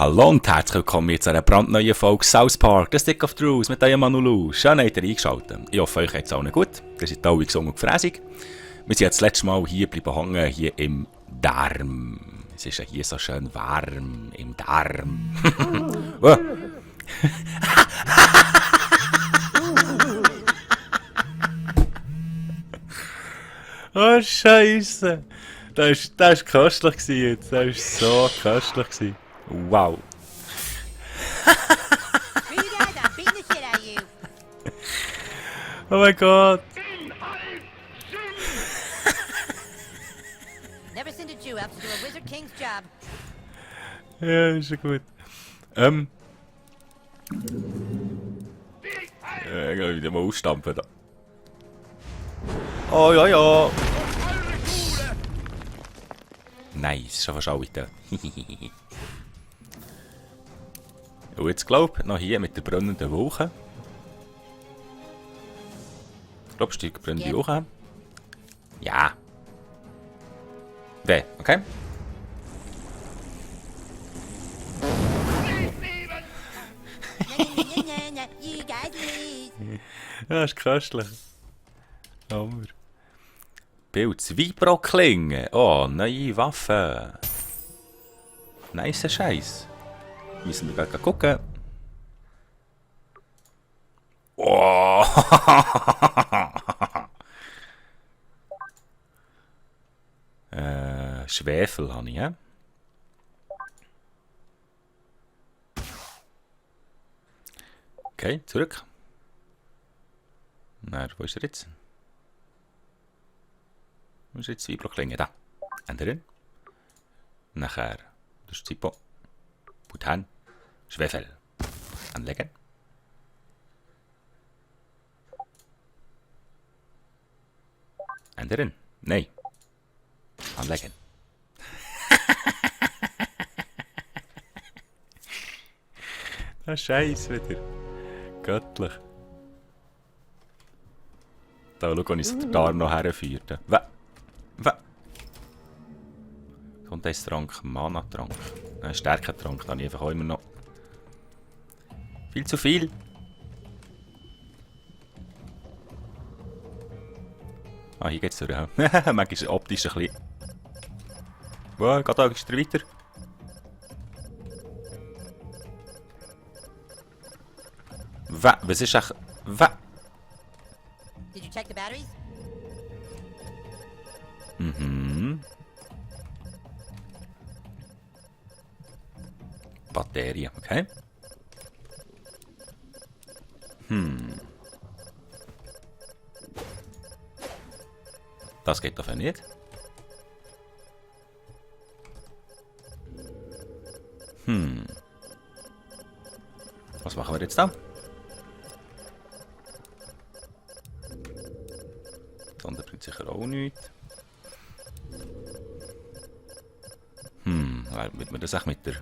Hallo und herzlich willkommen zu einer brandneuen Folge South Park, The Stick of Truth mit eurem Manulu. Schön, habt ihr eingeschaltet. Ich hoffe, euch geht es allen gut. Ihr seid alle gesund und gefräßig. Wir sind jetzt das letzte Mal hier bleiben hängen, hier im Darm. Es ist ja hier so schön warm, im Darm. Oh. Oh, Scheiße. Das war köstlich jetzt. Das war so köstlich. Wow. Oh mein Gott. Never send a Jew out to do a wizard king's job. Ja, ist schon gut. Ich kann wieder mal ausstampfen da. Oh ja, ja. Nice, schon fast alle da. Und jetzt glaub ich, noch hier mit der brennenden Wolke. Glaubst du, die brennende Wolke? Ja. Der, okay? You guys leave. Ja, ist köstlich. Hammer. Pilz Vibro-Klinge. Oh, neue Waffe. Nice Scheiß. Müssen wir gleich gucken. Oh. Schwefel habe ich, ja? Okay, zurück. Na, wo ist er jetzt? Wo ist jetzt die Vibro-Klinge? Da. Ändern. Nachher. Das ist Zippo. Butan. Schwefel. Anlegen. Ändern. Nein. Anlegen. Das ist Scheiß wieder. Göttlich. Da schau, ich den Darm noch herführt. Gesundheitstrank, Mana-Trank. Stärkentrank, dann einfach auch immer noch. Viel zu viel. Ah, hier geht's durch. Manchmal ist es optisch ein bisschen. Wow, geht da weiter. Was ist echt. Did you check the batteries? Mhm. Batterien, okay. Das geht doch nicht. Was machen wir jetzt da? Das andere bringt sicher auch nichts. Wird man das auch mit der...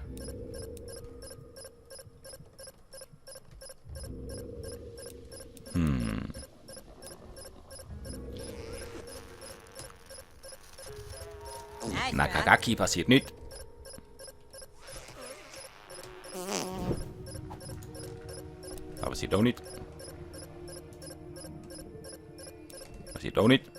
Nice, Nakagaki passiert nichts. Da passiert auch nichts. Passiert auch nicht.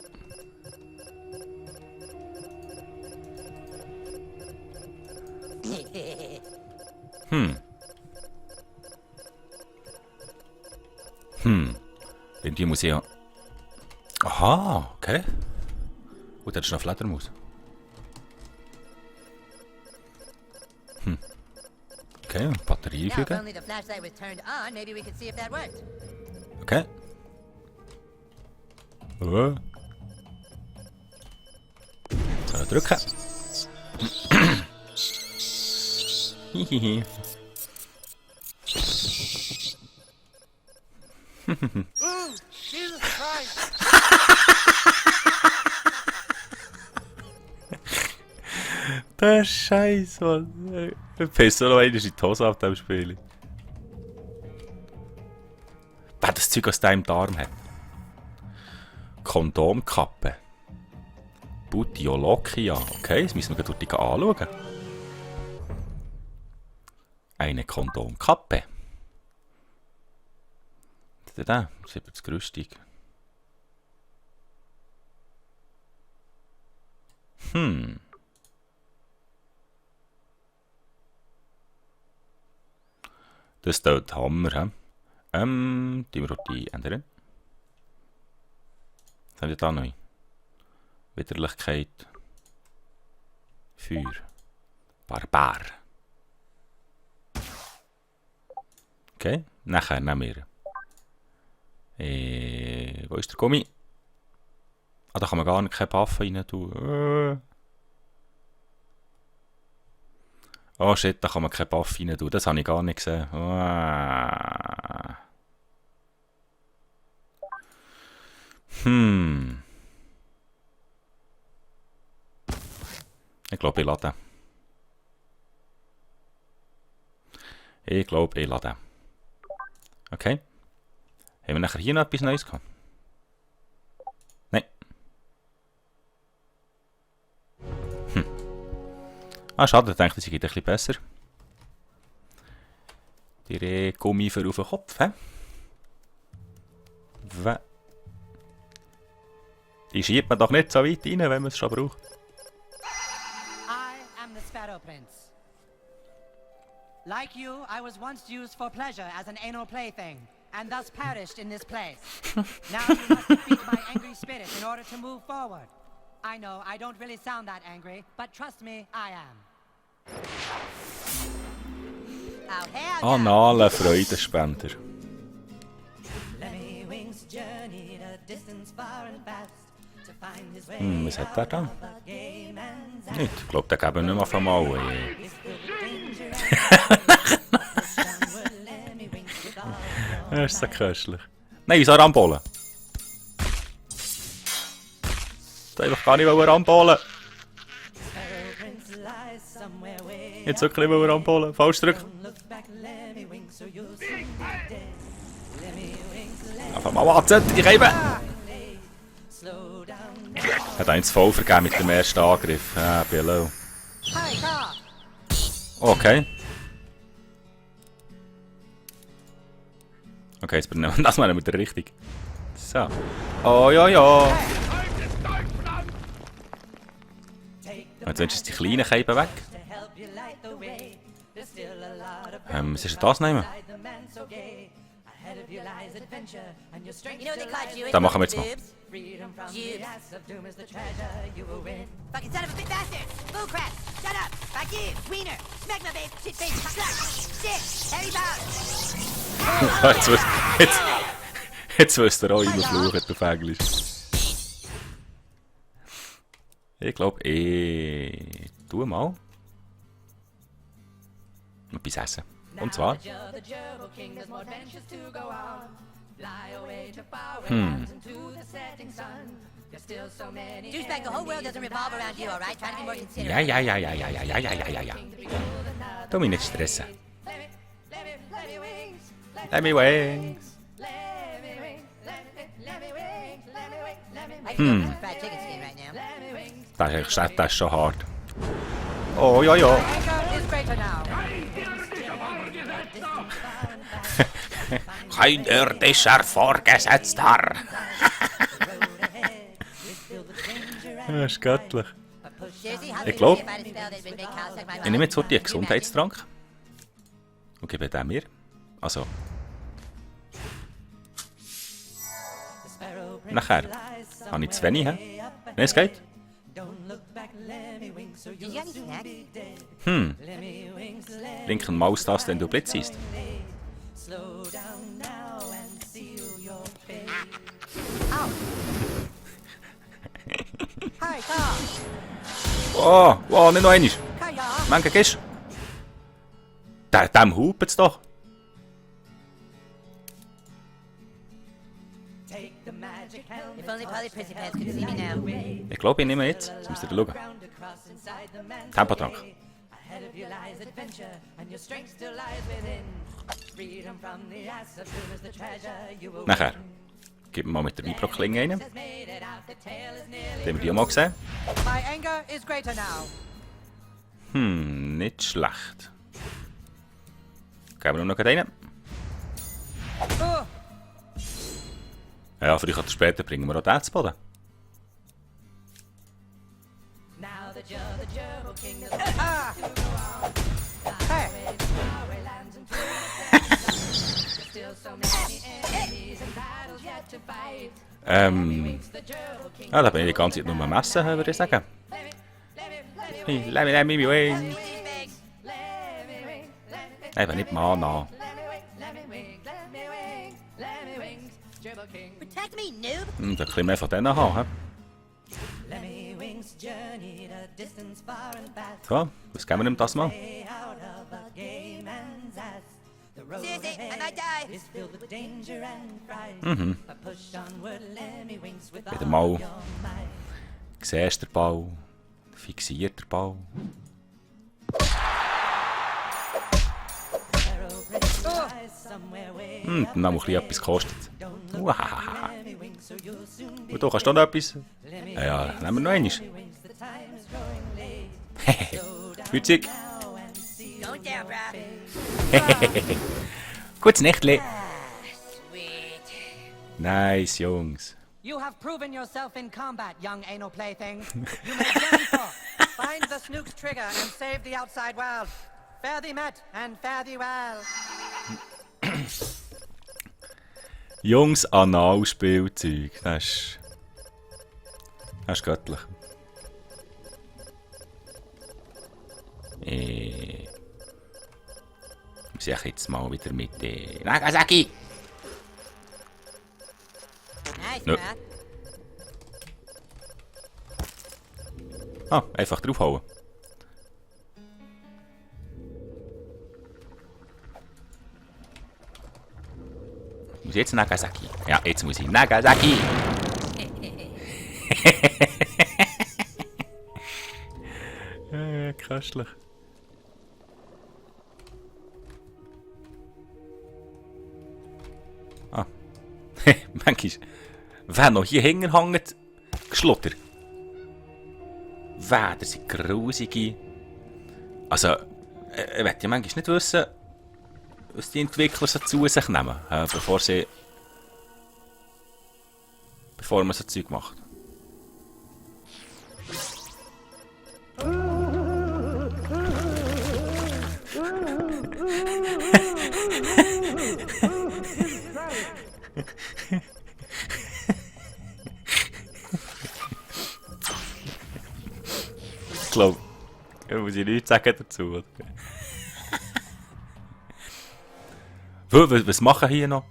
Irgendwie muss ich ja... Aha, okay. Gut, das ist noch Fledermaus. Okay, Batterie Now, if fügen. only the flashlight was turned on, maybe we could see if that worked. Okay. So, drücken. Hihihi. Jesus Christ! Der Scheiß, Mann. Ich pisse noch einmal in die Hose auf dem Spiel. Wer das Zeug aus deinem Darm hat. Kondomkappe. Butiolokia. Okay, das müssen wir gleich anschauen. Eine Kondomkappe. Was ist denn das? 70 rüstig. Das ist der Hammer, hä? Die wir die ändern. Was haben wir da neu? Widerlichkeit. Feuer. Barbar. Okay, nachher nehmen wir. Wo ist der Gummi? Ah, da kann man gar nicht keine Waffe rein tun. Oh shit, da kann man keine Buff rein tun. Das habe ich gar nicht gesehen. Ich glaube, ich lade. Okay. Haben wir nachher hier noch etwas Neues gehabt? Nein. Ah, schade, ich dachte, sie geht ein bisschen besser. Die Gummi für auf den Kopf, hä? Die schiebt man doch nicht so weit rein, wenn man es schon braucht. I am the Sparrow Prince. Like you, I was once used for pleasure as an anal plaything, and thus perished in this place. Now you must defeat my angry spirit in order to move forward. I know, I don't really sound that angry, but trust me, I am. Oh, hell no. Anale Freudenspender. Was hat der da? Nicht, ich glaube, der geben wir nicht mehr von mal. Das ist so köstlich. Nein, wieso Rambolen? Ich will einfach gar nicht Rambolen. Jetzt wirklich nicht Rambolen. Falsch drücken. Einfach mal warten, die Reiben! Hat eins voll vergeben mit dem ersten Angriff. Ah, Billo. Okay. Okay, jetzt bringen wir das mal mit der Richtung. So. Oh ja, ja. Jetzt wünschst du die kleinen Scheiben weg. Was ist denn das nehmen? Da machen wir jetzt mal. Fucking son of a bitch bastard! Bull crap! Shut up! Fuck you! Wiener! Smegma babe! Shit face! Slut! Shit! Heavy power! Jetzt wisst ihr auch, wie man flucht auf Englisch. Ich glaube, tu mal. Etwas essen. Und zwar. Douchebag, the whole world doesn't revolve around you, alright? Try to be more considerate. Ja. Tu mich nicht stressen. Let me wings. I can go for some fried chicken skin right now. Das ist schon hart. Oh ja. Anchor is greater now. Kein irdischer Vorgesetzter. Das ist göttlich. Ich glaube, ich nehme jetzt heute einen Gesundheitstrank und gebe den mir. Also. Nachher habe ich zu wenig. Nein, es geht. Did you got any snacks? Linken Maustaste, wenn du Blitz siehst. Hi, Carl. Oh, nicht noch einmal. Kaya. Manche gehst du? Dem hupet es doch. If only Polly Prissy Pants could see me now. Ich glaube, ich nehme jetzt. Jetzt müsst ihr schauen. Tempotrank. Nachher. Gib mir mal mit der Vibro-Klinge rein. Den haben wir die auch mal gesehen. My anger is greater now. Nicht schlecht. Geben wir noch einen. Oh, Ja, früher oder später bringen wir auch den zu Boden. now that you're the Gerbil King, there's hey. There's still so many enemies and battles yet to fight. Ja, da bin ich die ganze Zeit nur am Messen, würde ich sagen. Hey, let me wing. Eben nicht Mana. Protect me, noob. Ein bisschen mehr von denen haben. Lemmy Wings journey to distance far and fast. So, was geben wir ihm das mal? Way out of a gay man's ass. The road Seriously, I ahead might die. is filled with danger and fright. But push onward, Lemmy Wings, with all Wieder mal. your might. Siehst du den Ball? Fixiert der Ball? Aeroplane flies somewhere way Dann haben wir ein bisschen etwas gekostet. Don't look Uhahaha. back, Lemmy Wings, or you'll soon be Und du kannst doch noch etwas? Lemmy Ja, nehmen wir noch einmal. Wings, the time's growing late. Hehe. Witzig. Now and see Don't dare, bruh. Gutes Nächtli. Sweet. Nice, Jungs. You have proven yourself in combat, young anal plaything. You may journey forth, find the Snook's trigger, and save the outside world. Fare thee met, and fare thee well. Jungs, Analspielzeug. Das ist göttlich. Wir sind jetzt mal wieder mit Nagasaki. Nice, No. bruh. Ah, einfach draufhauen. Muss ich jetzt Nagasaki? Ja, jetzt muss ich Nagasaki. Köstlich. Ah. Manchmal. Wer noch hier hinten hängt, geschlotter. Wer, das sind grusige. Also, ich möchte ja manchmal nicht wissen, was die Entwickler so zu sich nehmen, bevor man so Zeug macht. Ich glaube, da muss ich nichts sagen dazu. Oder? Was machen hier noch?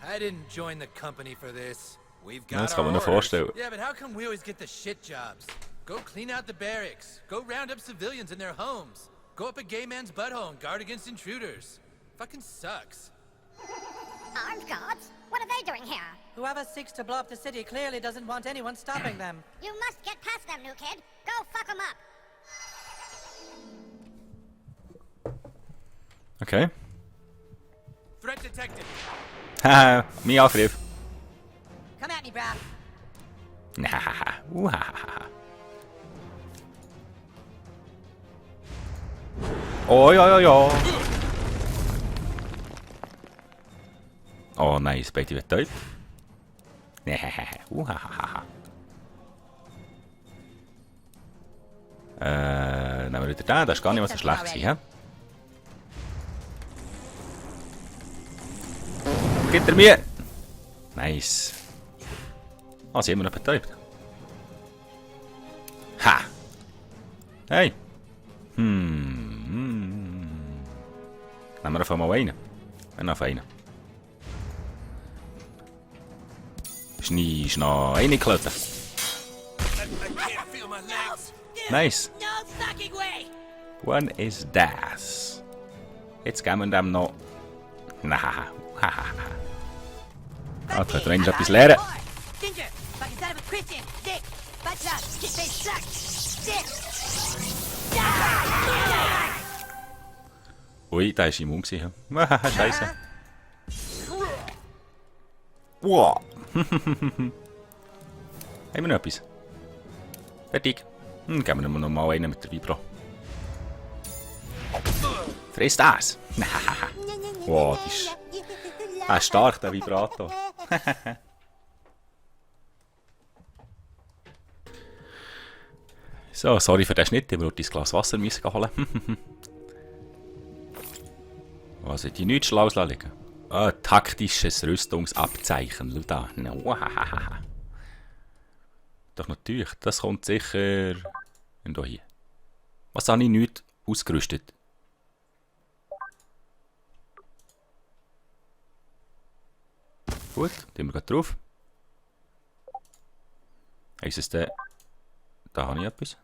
I didn't join the company for this. We've Ja, got das kann our man noch orders. vorstellen. Yeah, but how come we always get the shit jobs? Go clean out the barracks. Go round up civilians in their homes. Go up a gay man's butthole and guard against intruders. Fucking sucks. Armed guards? What are they doing here? Whoever seeks to blow up the city clearly doesn't want anyone stopping them. You must get past them, new kid. Go fuck them up. Okay. Threat detected. Haha, mein Angriff. Come at me, bruh. Hahaha. Uhahaha. Oh ja, ja, ja. Oh nein, das Baby wird tief. Uhahaha. Nehmen wir wieder den, das ist gar nicht mal so schlecht gewesen, hä? Gibt er mir? Nice. Ah, sie haben immer noch betäubt. Ha! Hey! Nehmen wir einfach mal einen. Und auf einen. Schnee, reinklöten. I can't feel my legs. Nice. No fucking way. One is das. Jetzt geben wir dem noch. Na, Ah, da könnt ihr etwas lernen. Ginger, fucking son of a Christian, dick, butt shot, shit face suck, dick. Ui, da war immun gewesen. Scheiße. Wow. Haben wir noch etwas? Fertig. Geben wir noch mal einen mit der Vibro. Friss das! Wow, das ist... stark, der Vibrato. So, sorry für den Schnitt, ich würde ein Glas Wasser holen. Was hat die nichts Schlaues liegen? Taktisches Rüstungsabzeichen. Schau da. Doch natürlich, das kommt sicher... Und hier. Was habe ich nicht ausgerüstet? Gut, tun wir drauf. Heisst es denn... Da habe ich etwas.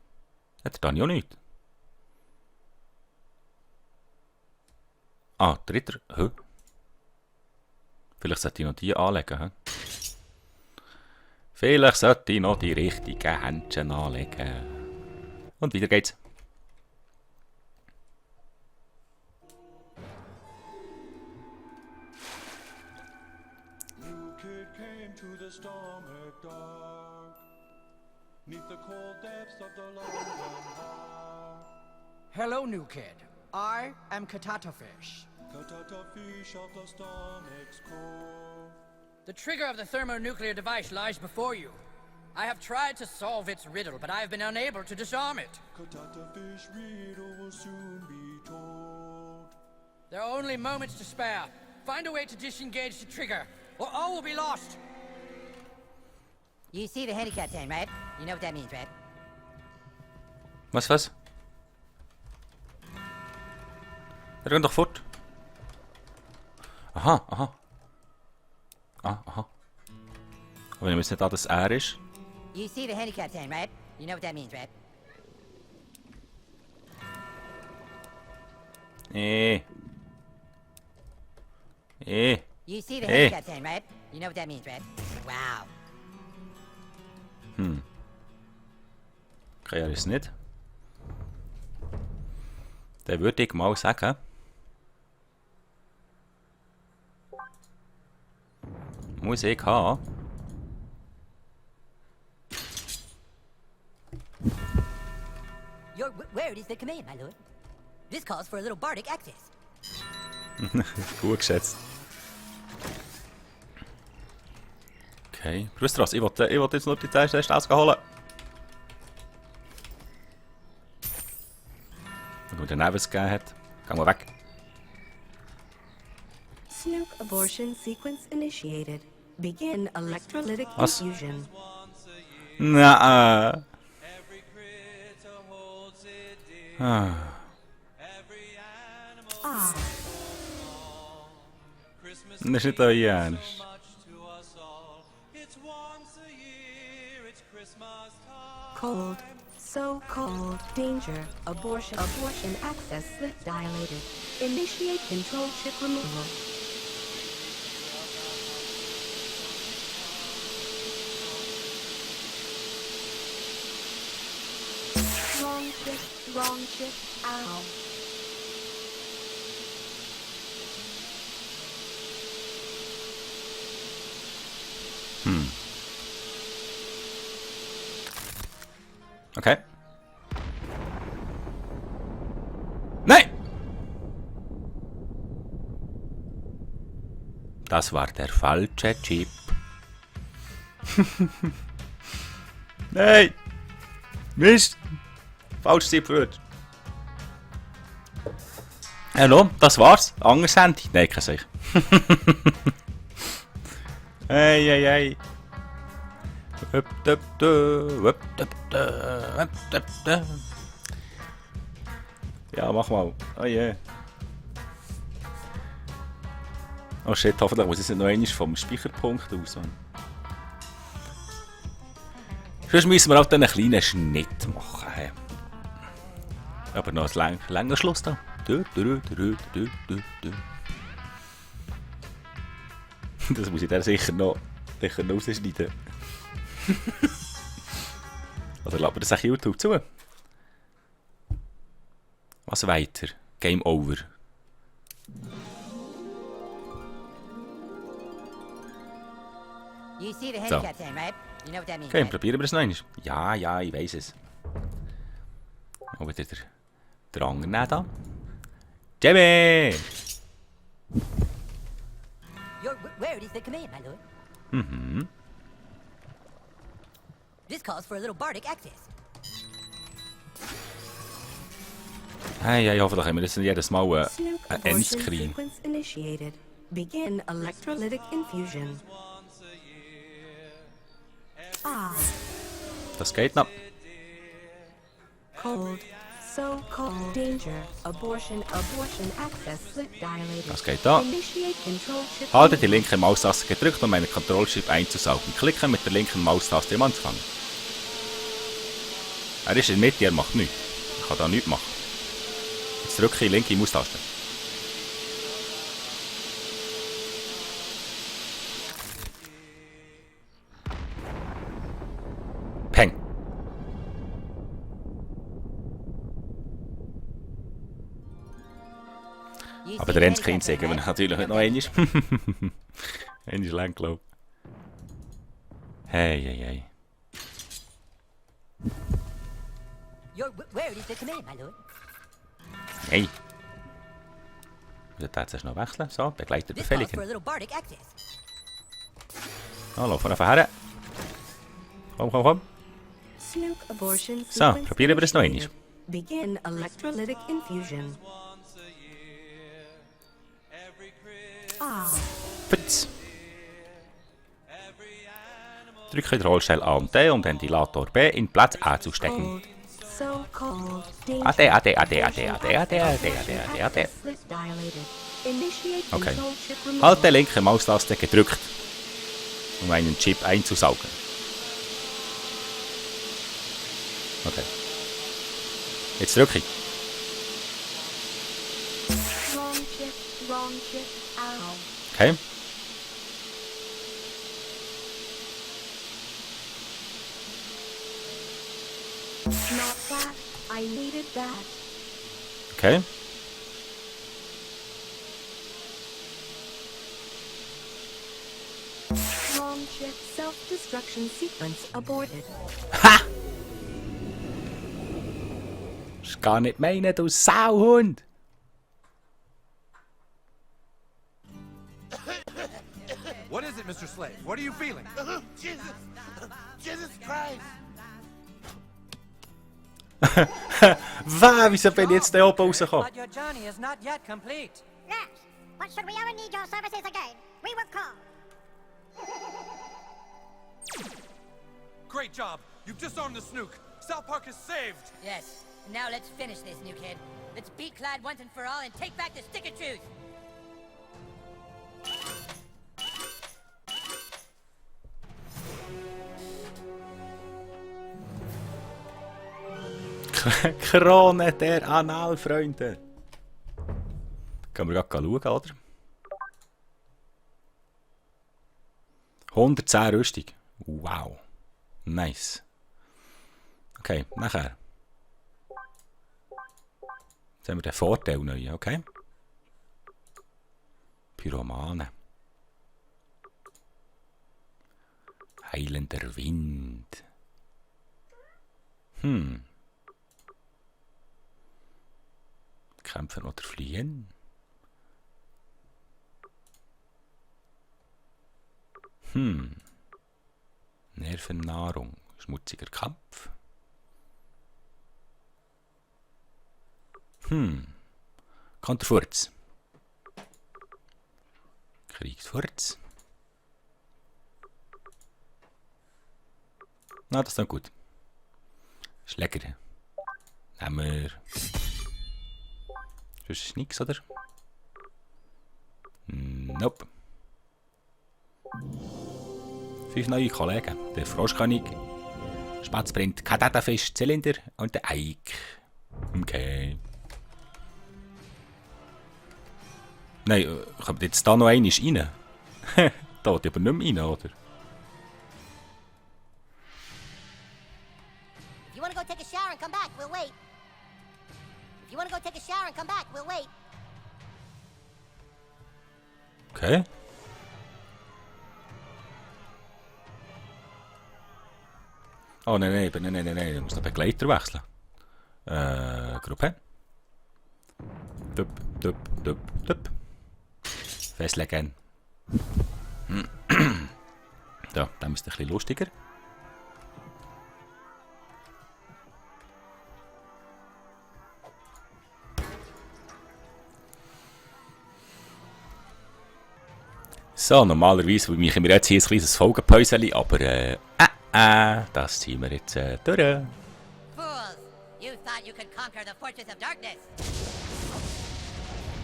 Da habe ich auch nichts. Dritter. Hä? Vielleicht sollte ich noch die anlegen. He? Vielleicht sollte ich noch die richtigen Händchen anlegen. Und weiter geht's. New kid came to the stomach dark, 'neath the cold depths of the London heart. Hello, new kid. I am Katatafish. Katata fish of the stomach's core. The trigger of the thermonuclear device lies before you. I have tried to solve its riddle, but I have been unable to disarm it. Katata fish riddle will soon be told. There are only moments to spare. Find a way to disengage the trigger, or all will be lost. You see the handicap sign, right? You know what that means, right? Was? Er geht doch fort. Aha. Aber wenn ich jetzt nicht an, dass er ist. You see the handicap sign, right? You know what that means, right? You see the handicap sign, right? You know what that means, right? Wow. Okay, er ist nicht. Dann würde ich mal sagen. Muss ich haben. Your word is the command, my lord. This calls for a little bardic access. Gut geschätzt. Okay. Wisst ihr was? Ich will jetzt nur die 10 Stände holen. Und der Neben es gegeben hat, gehen wir weg. Snoop abortion sequence initiated. Begin electrolytic Was? infusion. Na. Ah. Das ist nicht euer Ernst. Cold. So cold. Danger. Abortion access slit dilated. Initiate control chip removal. Wrong chip. Ow. Okay. Nein! Das war der falsche Chip. Nein! Mist! Falsches Chip wird. Hallo, das war's. Anderes Handy? Nein, kein Sicher. Hey. Ja, mach mal. Oh je. Oh shit, hoffentlich muss ich es nicht noch einmal vom Speicherpunkt aus. Sonst müssen wir halt einen kleinen Schnitt machen. Aber noch ein länger Schluss da. Das muss ich dann sicher noch rausschneiden. Oder lassen wir das auf YouTube zu? Was weiter? Game over. You see the handicap sign, right? You know what that means, Okay, right? probieren wir es noch einmal. Ja, ich weiss es. Mal wieder der andere nehmen da. Jimmy! Your word is the command, my lord. Mhm. This calls for a little bardic access. Hey, hoffentlich haben wir das nicht jedes Mal Snook ein abortion Endscreen. sequence initiated. Begin electrolytic infusion. Ah, Das geht noch. cold. So cold. Danger. Abortion access slip dilated. Das geht da. Initiate control chip. Halte die linke Maustaste gedrückt, um einen Kontrollchip einzusaugen. Klicke mit der linken Maustaste am Anfang. Er ist in der Mitte, er macht nichts. Ich kann da nichts machen. Jetzt drücke ich die linke Maustaste. Peng. You Aber see der any Endscreen better, zeigen wir right? natürlich nicht noch einmal. Einmal lang, glaube ich. Hey. Your word is the command, my lord. Hey. Wir sollten jetzt erst noch wechseln. So, Begleiter This calls for a befehligen. little bardic access. Oh, laufen wir einfach her. Komm. Snook abortion So, sequence probieren wir das noch einmal. initiated. Begin electrolytic infusion. Ah, Putz. Drücke Kontrollstelle A und D, um den Ventilator B in Platz A zu stecken. cold. So cold. Danger. AD. Access slip dilated. Initiate Okay. control chip removal. Halte linke Maustaste gedrückt, um einen Chip einzusaugen. Okay. Jetzt drücke ich. Wrong chip. Ow. Okay. Not that. I needed that. Okay. Wrong chip. Self-destruction sequence aborted. Ha! Das ist gar nicht meinen, du Sauhund! What is it, Mr. Slave? What are you feeling? Jesus Christ! Wieso bin ich jetzt da oben rausgekommen? But your journey is not yet complete. Yes, but should we ever need your services again, we will call. Great job! You've disarmed the Snook! South Park is saved! Yes. Now let's finish this, new kid. Let's beat Clyde once and for all and take back the stick of truth. Krone der Analfreunde. Können wir gerade schauen, oder? 110 Rüstung. Wow. Nice. Okay, nachher. Jetzt haben wir den Vorteil neu, okay? Pyromane. Heilender Wind. Kämpfen oder fliehen? Nervennahrung. Schmutziger Kampf. Konterfurz. Kriegsfurz. Na, das ist dann gut. Schläger. Nehmen wir. Das ist nichts, oder? Nope. 5 neue Kollegen. Der Froschkönig, Spatzprint, Kadatafisch, Zylinder und der Eik. Okay. Nein, kommt jetzt da noch einmal rein? Da geht aber nicht mehr rein, oder? If you want to go take a shower and come back, we'll wait. If you want to go take a shower and come back, we'll wait. Okay. Oh nein, ich muss den Begleiter wechseln. Gruppe. Dup. Festlegen. Da, dann ist es ein bisschen lustiger. So, normalerweise machen wir jetzt hier ein kleines Folgenpäuschen, aber das ziehen wir jetzt durch. Fools! You thought you could conquer the Fortress of Darkness!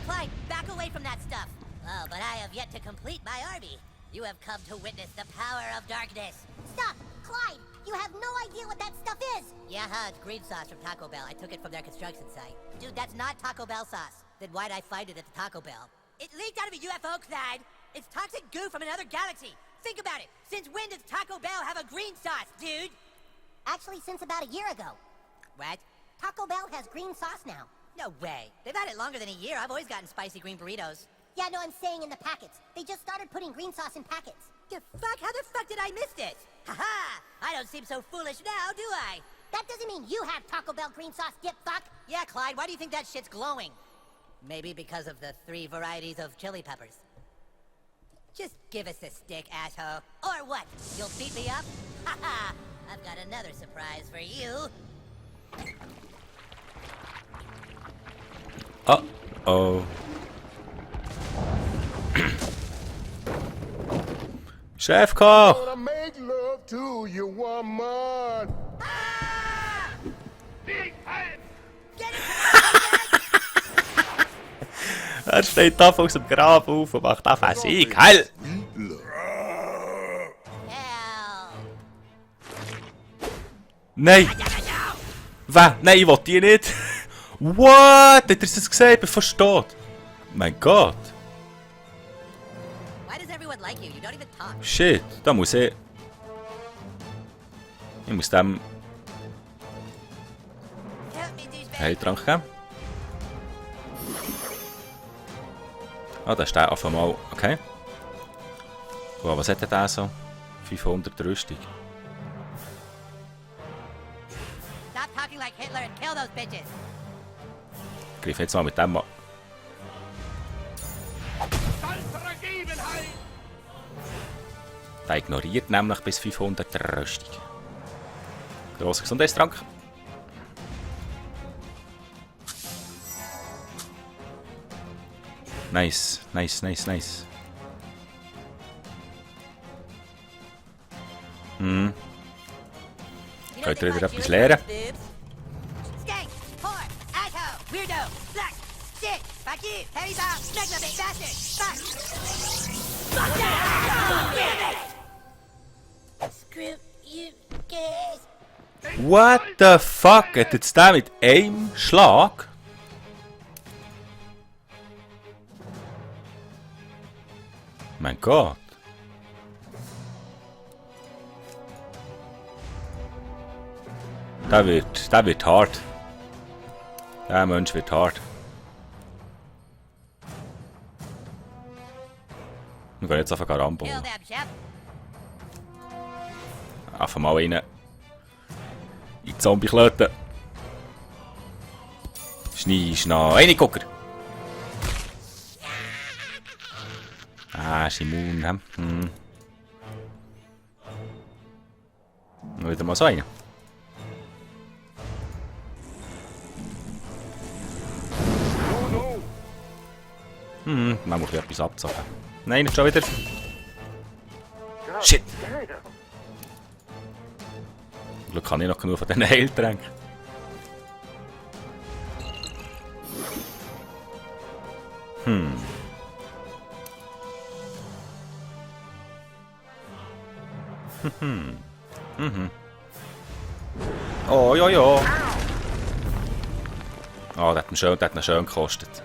Clyde, back away from that stuff! Oh, but I have yet to complete my army. You have come to witness the power of darkness. Stop! Clyde! You have no idea what that stuff is! Yeah, it's green sauce from Taco Bell. I took it from their construction site. Dude, that's not Taco Bell sauce. Then why'd I find it at the Taco Bell? It leaked out of a UFO, Clyde! It's toxic goo from another galaxy! Think about it! Since when does Taco Bell have a green sauce, dude? Actually, since about a year ago. What? Taco Bell has green sauce now. No way. They've had it longer than a year. I've always gotten spicy green burritos. Yeah, no, I'm saying in the packets. They just started putting green sauce in packets. The fuck? How the fuck did I miss this? Haha! I don't seem so foolish now, do I? That doesn't mean you have Taco Bell green sauce, dip fuck. Yeah, Clyde, why do you think that shit's glowing? Maybe because of the 3 varieties of chili peppers. Just give us the stick, asshole. Or what? You'll beat me up? Haha! I've got another surprise for you. Oh. Chefkoch! Gonna make love to you, woman. Er steht da aus dem Grab auf und macht auf einen Sieg. Heil! Hell! Nein! Was? Nein, ich will die nicht! What? Hat er das gesehen, bevor es steht? Mein Gott! Why does everyone like you? You don't even talk. Shit, da muss ich... Ich muss dem Help me, douchebag. Heiltrank geben. Ah, da ist der auf einmal... Okay. Wow, was hat denn der so? 500 Rüstung. Stop talking like Hitler and kill those bitches. Ich greife jetzt mal mit dem an. Der ignoriert nämlich bis 500 Rüstung. Grosser Gesundheitstrank. Nice, nice, nice, nice. You Könnt ihr think wieder my etwas Jewish lernen? boobs? Skank, whore, asshole, weirdo, slut, shit, fuck you, heavy bomb, megalobit, bastard, fuck. Fuck that! Screw you guys. What the fuck? Hat jetzt der mit einem Schlag? Mein Gott. Der wird hart. Der Mensch wird hart. Wir gehen jetzt auf einen Rambo. Kill them, chef. Einfach mal rein. In die Zombie-Klöte. Schnee, reingucker. Ah, ist immun, hä? Wieder mal so einen. Dann muss ich etwas abzocken. Nein, nicht schon wieder. Shit! Glück kann ich noch genug von diesen Heiltränken. Oh, ja, ja. Oh, das hat ihn schön gekostet.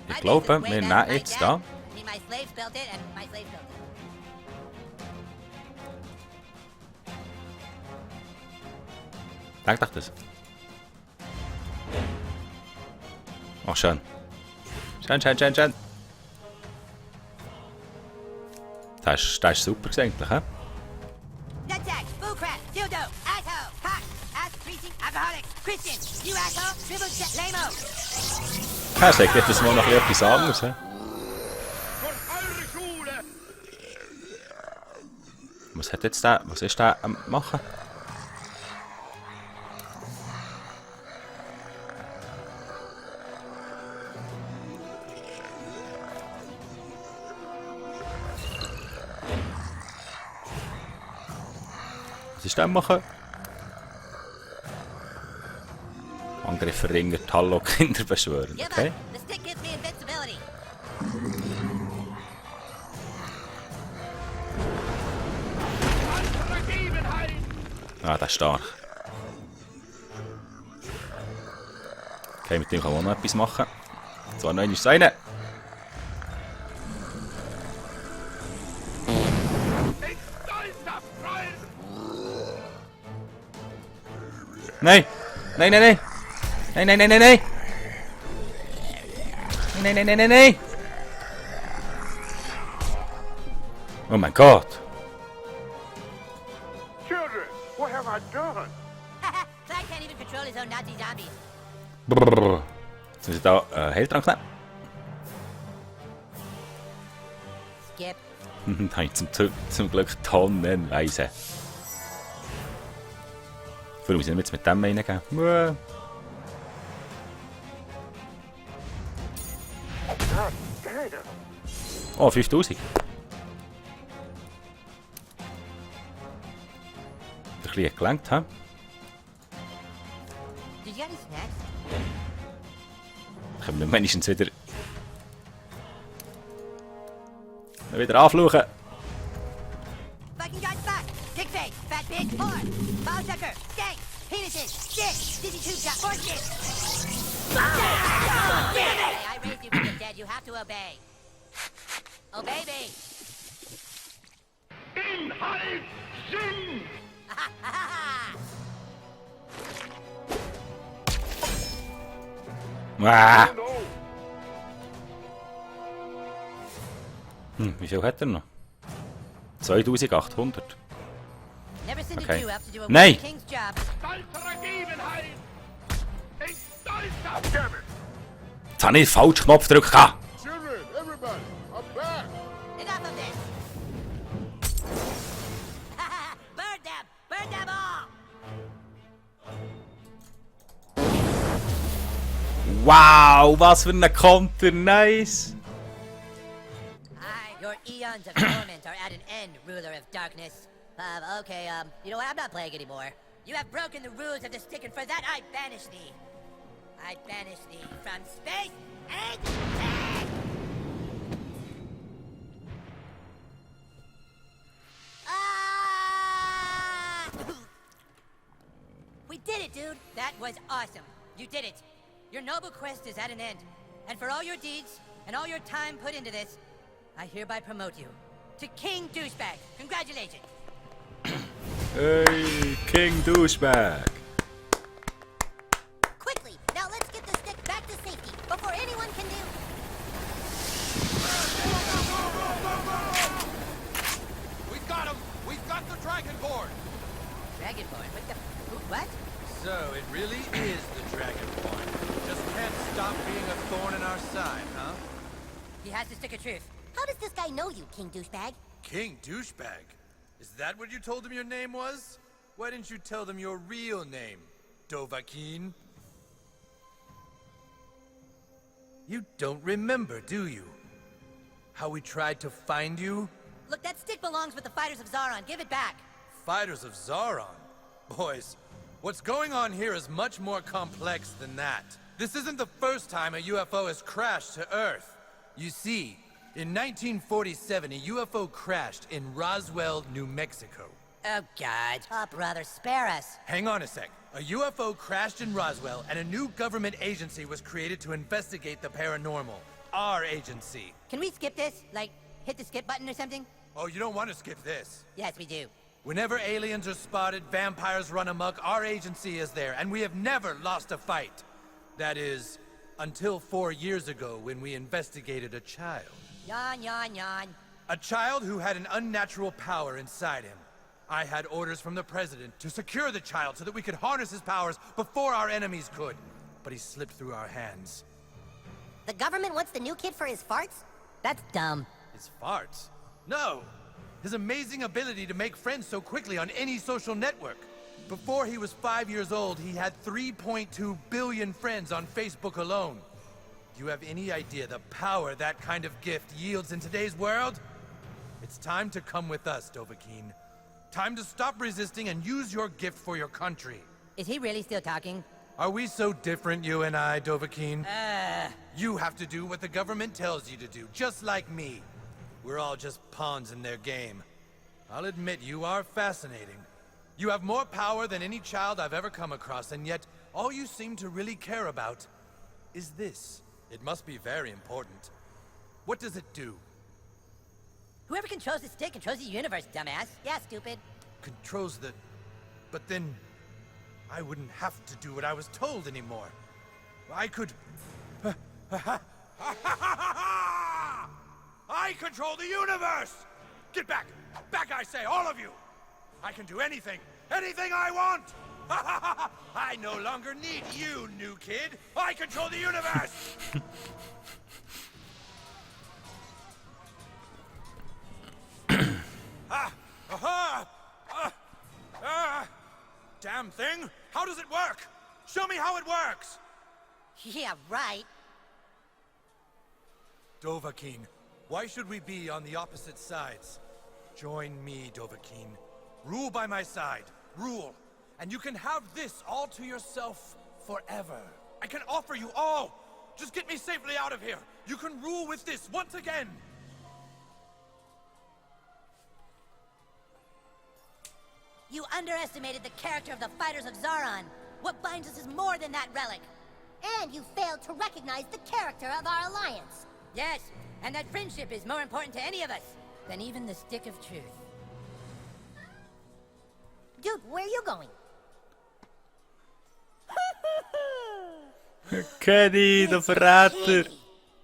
Ich glaube, wir nehmen jetzt da. I mean, my slaves built it and my slaves built it. Denk doch das. Oh, schön. Schön. Das ist super eigentlich, hä? bullcrap, dildo, asshole, cock, ass-greasing, alcoholic, Christian, you asshole, shriveled lame-o. Ja, sagt jetzt mal noch etwas anderes. He? Was hat jetzt der? Was ist der am machen? Was ist der am machen? Angriff verringert, Hallo, Kinder beschwören. Give Okay. up. The stick gives me invincibility. Ah, der ist stark. Okay, mit dem kann man auch noch etwas machen. Zwar noch ist es eine. Nein! Nein, nein, nein! Nein, nein, nein, nein, nein! Nein, nein, nein, nein, nein! Oh mein Gott! Children, what have I done? Clyde can't even control his own Nazi zombies. Brrr. Jetzt muss ich da Heiltrank nehmen. Skip. Da habe ich zum Glück tonnenweise. Warum muss ich jetzt mit dem reingehen? God damn. Oh, 5000. Ein bisschen gelenkt, hä? Did you have any snacks? Können wir wenigstens wieder anfluchen. Fucking got fuck! Dickface, fat bitch, whore, ball sucker, skank, penises, dick, dizzy tube shot, foreskin. I raised you from the dead. You have to obey. Obey me. Inhalt Sinn! Ah. No. Wie viel hat er noch? 2800. Never send Okay. a Jew up to do a Nein. king's job. Stolzer Gegebenheit! Ich stolzer! Damn it! Jetzt habe ich den falschen Knopf gedrückt. Children, everybody, I'm back! Enough of this. Burn them! Burn them all! Wow, was für ein Konter. Nice. Your eons of torment are at an end, ruler of darkness. Okay, you know what? I'm not playing anymore. You have broken the rules of the stick, and for that I banish thee. I banish thee from space and time! Ah! We did it, dude! That was awesome. You did it. Your noble quest is at an end. And for all your deeds and all your time put into this, I hereby promote you to King Douchebag. Congratulations. Hey, King Douchebag. Quickly, now let's get the stick back to safety before anyone can do. We got him! We've got the Dragonborn! Dragonborn? What? So, it really is the Dragonborn. Just can't stop being a thorn in our side, huh? He has the stick of truth. How does this guy know you, King Douchebag? King Douchebag? Is that what you told him your name was? Why didn't you tell them your real name, Dovahkiin? You don't remember, do you? How we tried to find you? Look, that stick belongs with the fighters of Zaron. Give it back. Fighters of Zaron? Boys, what's going on here is much more complex than that. This isn't the first time a UFO has crashed to Earth. You see, in 1947, a UFO crashed in Roswell, New Mexico. Oh, God. Oh, brother, spare us. Hang on a sec. A UFO crashed in Roswell, and a new government agency was created to investigate the paranormal. Our agency. Can we skip this? Like, hit the skip button or something? Oh, you don't want to skip this. Yes, we do. Whenever aliens are spotted, vampires run amok, our agency is there, and we have never lost a fight. That is, until 4 years ago when we investigated a child. Yawn, yawn, yawn. A child who had an unnatural power inside him. I had orders from the president to secure the child so that we could harness his powers before our enemies could. But he slipped through our hands. The government wants the new kid for his farts? That's dumb. His farts? No! His amazing ability to make friends so quickly on any social network. Before he was 5 years old, he had 3.2 billion friends on Facebook alone. Do you have any idea the power that kind of gift yields in today's world? It's time to come with us, Dovahkiin. Time to stop resisting and use your gift for your country. Is he really still talking? Are we so different, you and I, Dovahkiin? You have to do what the government tells you to do, just like me. We're all just pawns in their game. I'll admit you are fascinating. You have more power than any child I've ever come across, and yet all you seem to really care about is this. It must be very important. What does it do? Whoever controls the stick controls the universe, dumbass. Yeah, stupid. Controls the... But then... I wouldn't have to do what I was told anymore. I could... I control the universe! Get back! Back, I say, all of you! I can do anything! Anything I want! I no longer need you, new kid! I control the universe! Damn thing! How does it work? Show me how it works! Yeah, right. Dovahkiin, why should we be on the opposite sides? Join me, Dovahkiin. Rule by my side. Rule. And you can have this all to yourself forever. I can offer you all. Just get me safely out of here. You can rule with this once again. You underestimated the character of the fighters of Zaron. What binds us is more than that relic. And you failed to recognize the character of our alliance. Yes, and that friendship is more important to any of us than even the stick of truth. Dude, where are you going? Kenny, de verrater.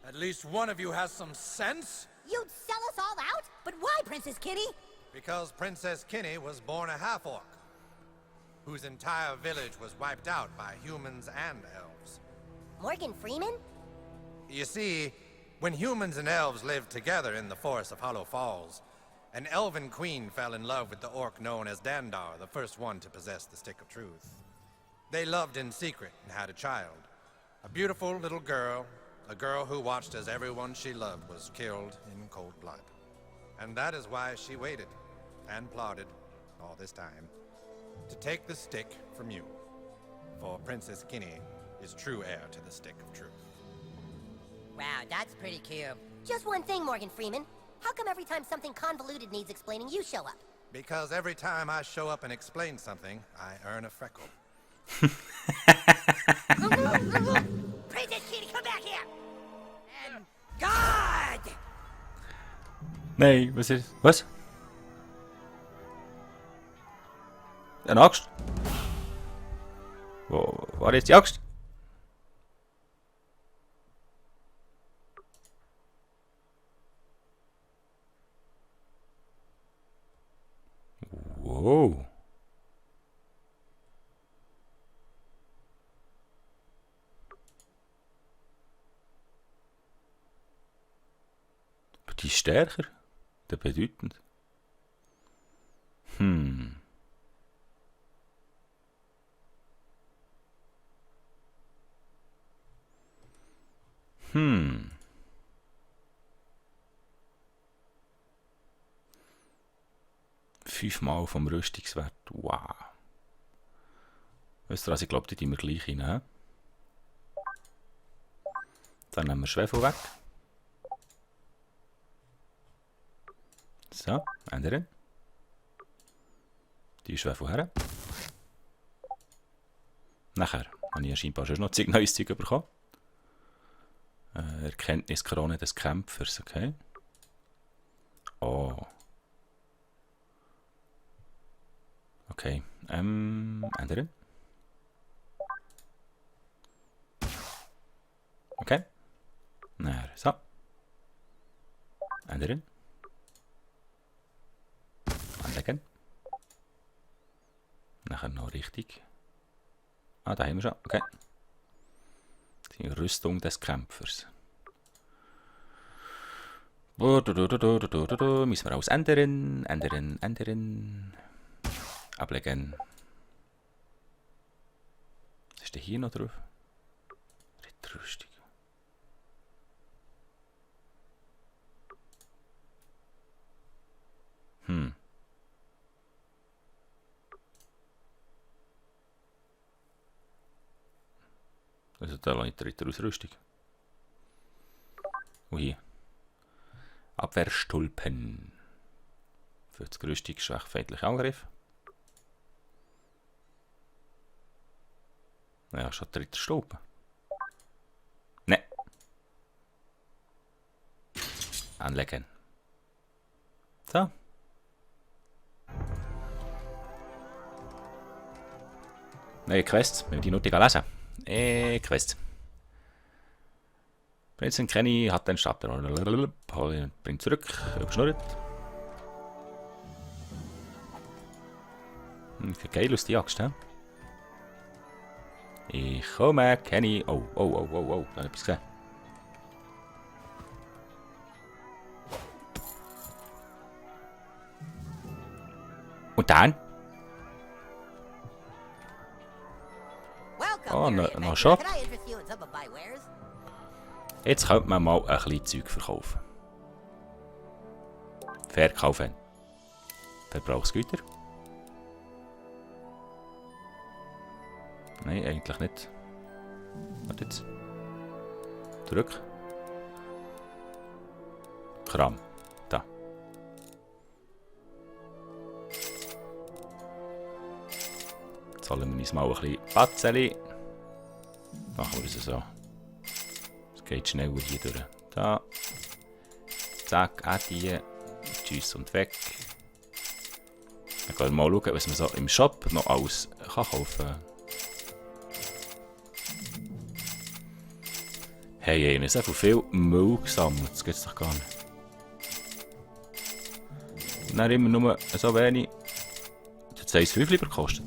At least one of you has some sense. You'd sell us all out? But why, Princess Kitty? Because Princess Kinney was born a half-orc, whose entire village was wiped out by humans and elves. Morgan Freeman? You see, when humans and elves lived together in the forest of Hollow Falls, an elven queen fell in love with the orc known as Dandar, the first one to possess the Stick of Truth. They loved in secret and had a child. A beautiful little girl, a girl who watched as everyone she loved was killed in cold blood. And that is why she waited and plotted all this time to take the stick from you. For Princess Kinney is true heir to the Stick of Truth. Wow, that's pretty cute. Just one thing, Morgan Freeman. How come every time something convoluted needs explaining, you show up? Because every time I show up and explain something, I earn a freckle. Princess Kitty, come back here! And God! Nee, was is... Was? Een axt? Waar is die axt? Wow. Aber die ist stärker. Der bedeutend. Hm. Hm. Fünfmal vom Rüstungswert. Wow. Wisst ihr was, ich glaube, die tun wir gleich rein. He? Dann nehmen wir Schwefel weg. So, ändern. Die Schwefel her. Nachher habe ich scheinbar schon noch neues Zeug bekommen. Erkenntniskrone des Kämpfers, okay. Oh. Okay, ändern. Okay. Naar, so. Ändern. Anlegen. Nachher noch richtig. Ah, da haben wir schon. Okay. Die Rüstung des Kämpfers. Müssen wir alles ändern. Ändern. Ablegen. Was ist denn hier noch drauf? Ritterrüstung. Also da lasse ich die Ritterausrüstung. Und hier. Abwehrstulpen. 50 Rüstung, schwach feindlicher Angriff. Ja, schon die Ritterstulpen. Ne. Anlegen. So. Neue Quest, wenn wir die Notiz lesen. Quest. Prinzessin Kenny hat den Stab. Bringt zurück. Überschnurrt. Geil, lustige Axt, hä? Ich komme, Kenny. Oh. Da habe ich etwas gesehen. Und dann? Oh, noch Shop. Jetzt könnte man mal ein bisschen Zeug verkaufen. Verkaufen. Verbrauchsgüter. Nein, eigentlich nicht. Warte jetzt. Zurück. Kram. Da. Zahlen wir uns mal ein bisschen Batzeli. Machen wir es so. Es geht schneller hier durch. Da. Zack, auch die. Tschüss und weg. Dann können wir mal schauen, was man so im Shop noch alles kaufen kann. Hey, wir haben so viel Müll gesammelt. Das geht doch gar nicht. Dann immer nur so wenig. Das hat 1,5 lieber gekostet.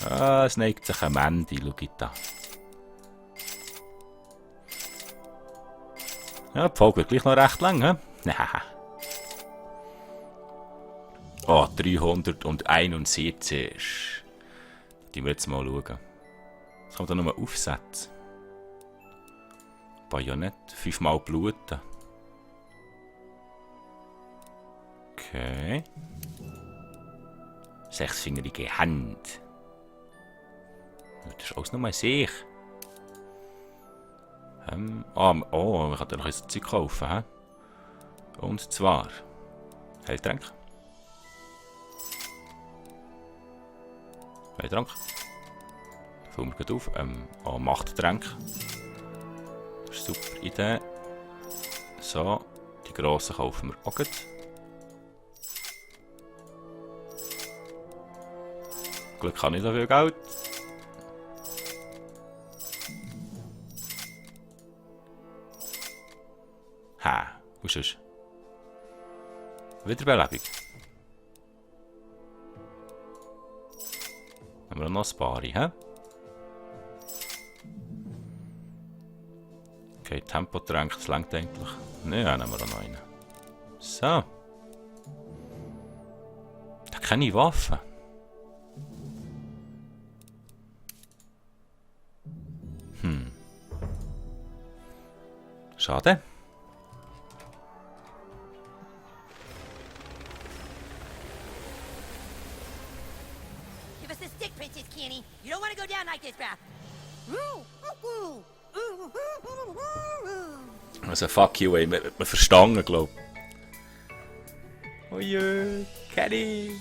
Ah, es neigt sich am Ende, schau da. Ja, die Folge wird gleich noch recht lang, hä? Oh, 371. Die wir jetzt mal schauen. Das kann man da nochmal aufsetzen. Bajonett, 5-mal bluten. Okay. 6-fingerige Hand. Das ist alles nur mal sich. Man kann da noch ein Zeug kaufen. He? Und zwar Heiltrank. Heiltrank. Füllen wir gerade auf. Machttränk. Das ist eine super Idee. So, die grossen kaufen wir auch gut. Glück habe ich so viel Geld. Was ist das? Wiederbelebung. Haben wir noch ein paar, hä? Okay, Tempotränk, das reicht eigentlich. Ne, ja, nehmen wir noch einen. So. Da keine Waffen. Schade. You don't want to go down like this, bruh. Also fuck you, ey. Wir verstanden, glaub ich. Oh je, Kenny.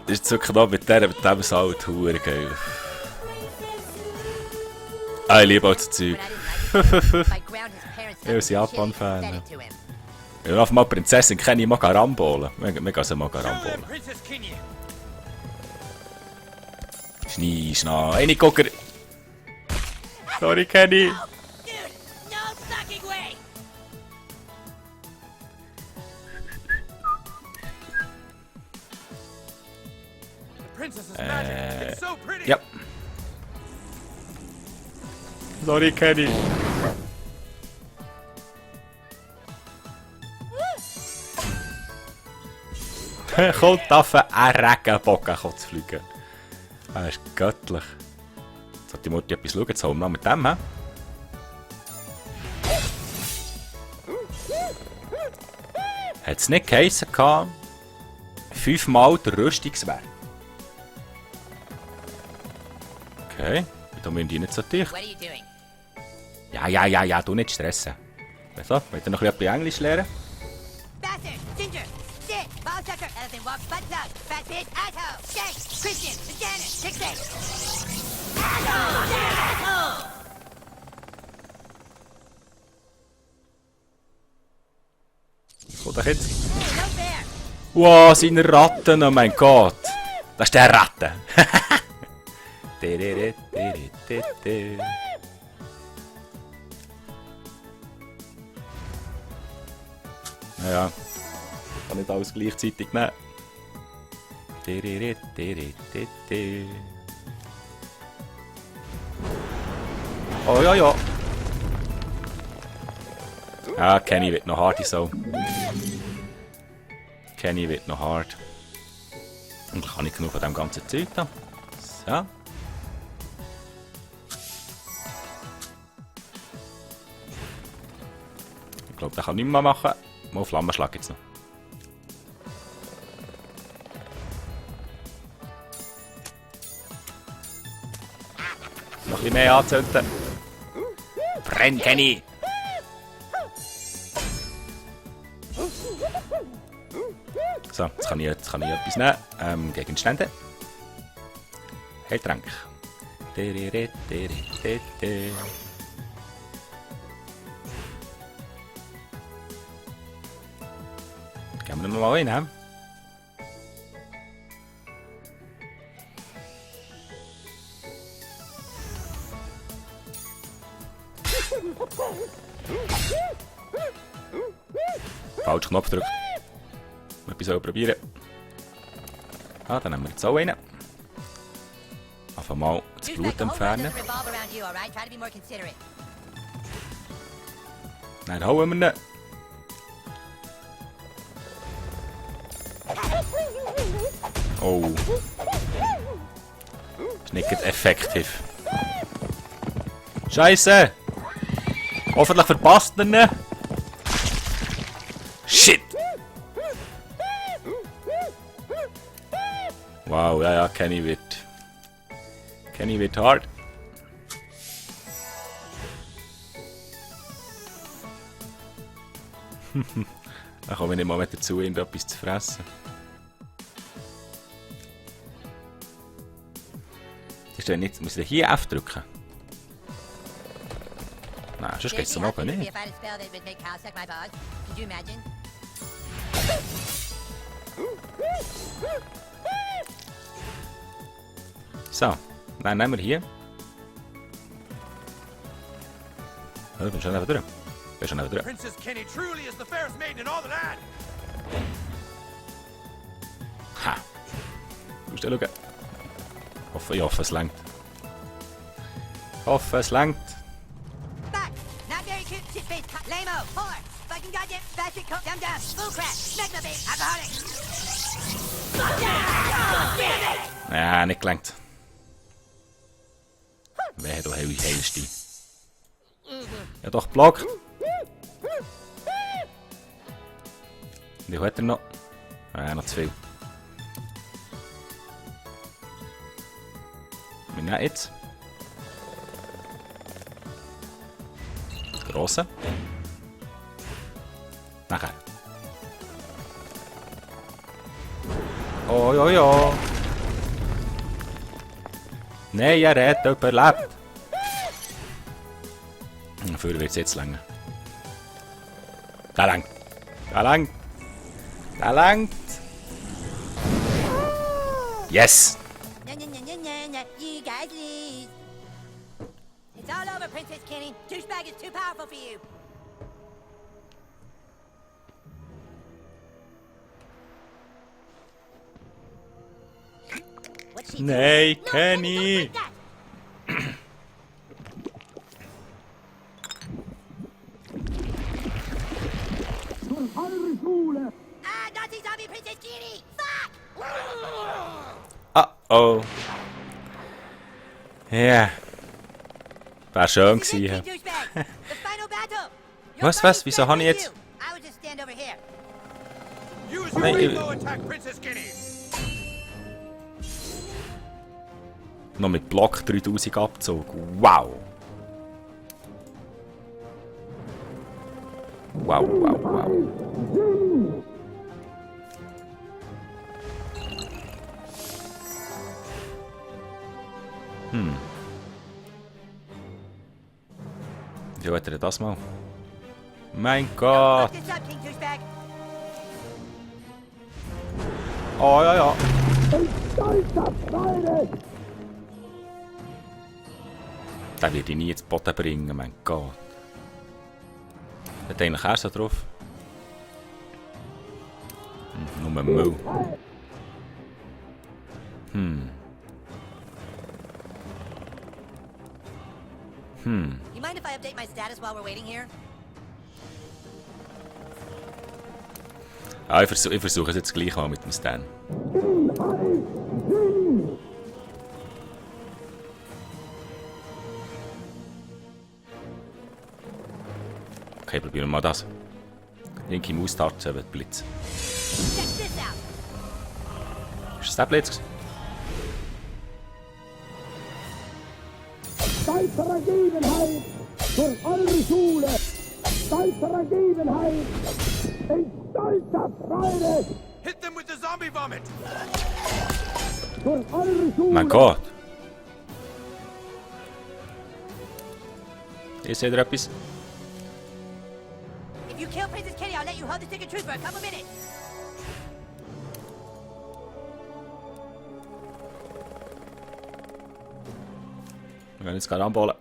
Das ist wirklich noch mit dem Salt hure geil. Ich liebe auch das Zeug. Ich als Japan-Fan. Ich will einfach mal Prinzessin Kenny mag Rambolen. Mega so mag Rambolen. Schnee, eine Gucker. Sorry, Kenny. Ja. Sorry, Kenny. Kommt auf einen Regenbogen zu fliegen. Das ist göttlich. Jetzt hat die Mutti etwas schauen, jetzt haben wir noch mit dem, hä? Hat es nicht geheissen, 5-mal der Rüstungswert. Okay, da müssen die nicht so dicht. Ja, du nicht stressen. So, wollt ihr noch ein bisschen Englisch lernen? Bastard, Ginger, Sid, Ballsucker, Elephant Walks, Buttons Out, Fat Bitch, Asshole, Shank, Christian, the Janice, 6'8". Asshole! Kommt doch jetzt. Wow, seine Ratten, oh mein Gott. Das ist der Ratte. Naja, kann nicht alles gleichzeitig nehmen. Oh ja. Ja, Kenny wird noch hart so. Kenny wird noch hart. Und ich habe nicht genug von dem ganzen Zeug da. So. Ich glaube, der kann nichts mehr machen. Mal Flammenschlag jetzt noch. Noch ein bisschen mehr anzünden. Brenn, Kenny! So, jetzt kann ich etwas nehmen. Gegenstände. Heiltrank. Geben wir noch mal rein. Falsch Knopf drücken. Etwas probieren. Ah, dann nehmen wir jetzt auch einen. Einfach mal das Blut entfernen. Nein, dann hauen wir ihn. Oh. Ist nicht effektiv. Scheiße! Hoffentlich verpasst er ihn. Shit! Wow, ja, Kenny wird hart. Da komme ich nicht mal dazu, irgendetwas zu fressen. Das ist nicht, muss ich hier F drücken? Nein, sonst geht es zum Oben nicht. So, dann nehmen wir hier. Oh, ich bin schon einfach durch. Princess Kenny truly is the fairest maiden in all the land. Ha! Du musst schauen. Ich hoffe, es langt. Back! Not very cute, shit-faced lame-o, whore, fucking goddamn spastic coat, dumb-dumb, fool crap, smegma-bait, alcoholic. Ja, nicht gelangt. Wer du heilst dich? Ja doch, Block. Wie hat er noch? Ja, noch zu viel. Wir nehmen jetzt. Das Grosse. Nachher. Oh ja. Nein, er hat überlebt. Dafür wird es jetzt länger. Da langt. Da langt. Da langt. Yes! You guys lose. It's all over, Princess Kenny. Douchebag is too powerful for you. What's she Nein, doing? No, Kenny! don't break that. Ah, Nazi zombie Princess Kenny! Fuck! Oh. Ja. Wär schön This is gewesen. it, douchebag. The final battle. Your Was, fight is wieso better habe ich than jetzt... you. I would just stand over here. Use your Nein, rainbow attack, Princess Kenny! Noch mit Block 3000 Abzug. Wow. Wow, wow, wow. Wie hat er das mal? Mein Gott. Fuck this up, King Douchebag. Oh ja, ja. Den würde ich nie ins Boden bringen, mein Gott. Hat eigentlich erst so drauf. Nur Müll. You mind if I update my status while we're waiting here? Ah, ich versuche es jetzt gleich mal mit dem Stan. Okay, probieren wir mal das. Linke Maustaste wird Blitz. Check this out. Ist das der Blitz? Ergebenheit für eure Schule. Seid der Ergebenheit. In stolzer Freude Hit them with the zombie vomit! für eure Schule. Mein Gott! Ist hier etwas? If you kill Princess Kenny, I'll let you hold the stick of truth for a couple minutes. Wir gehen jetzt gerade anballen.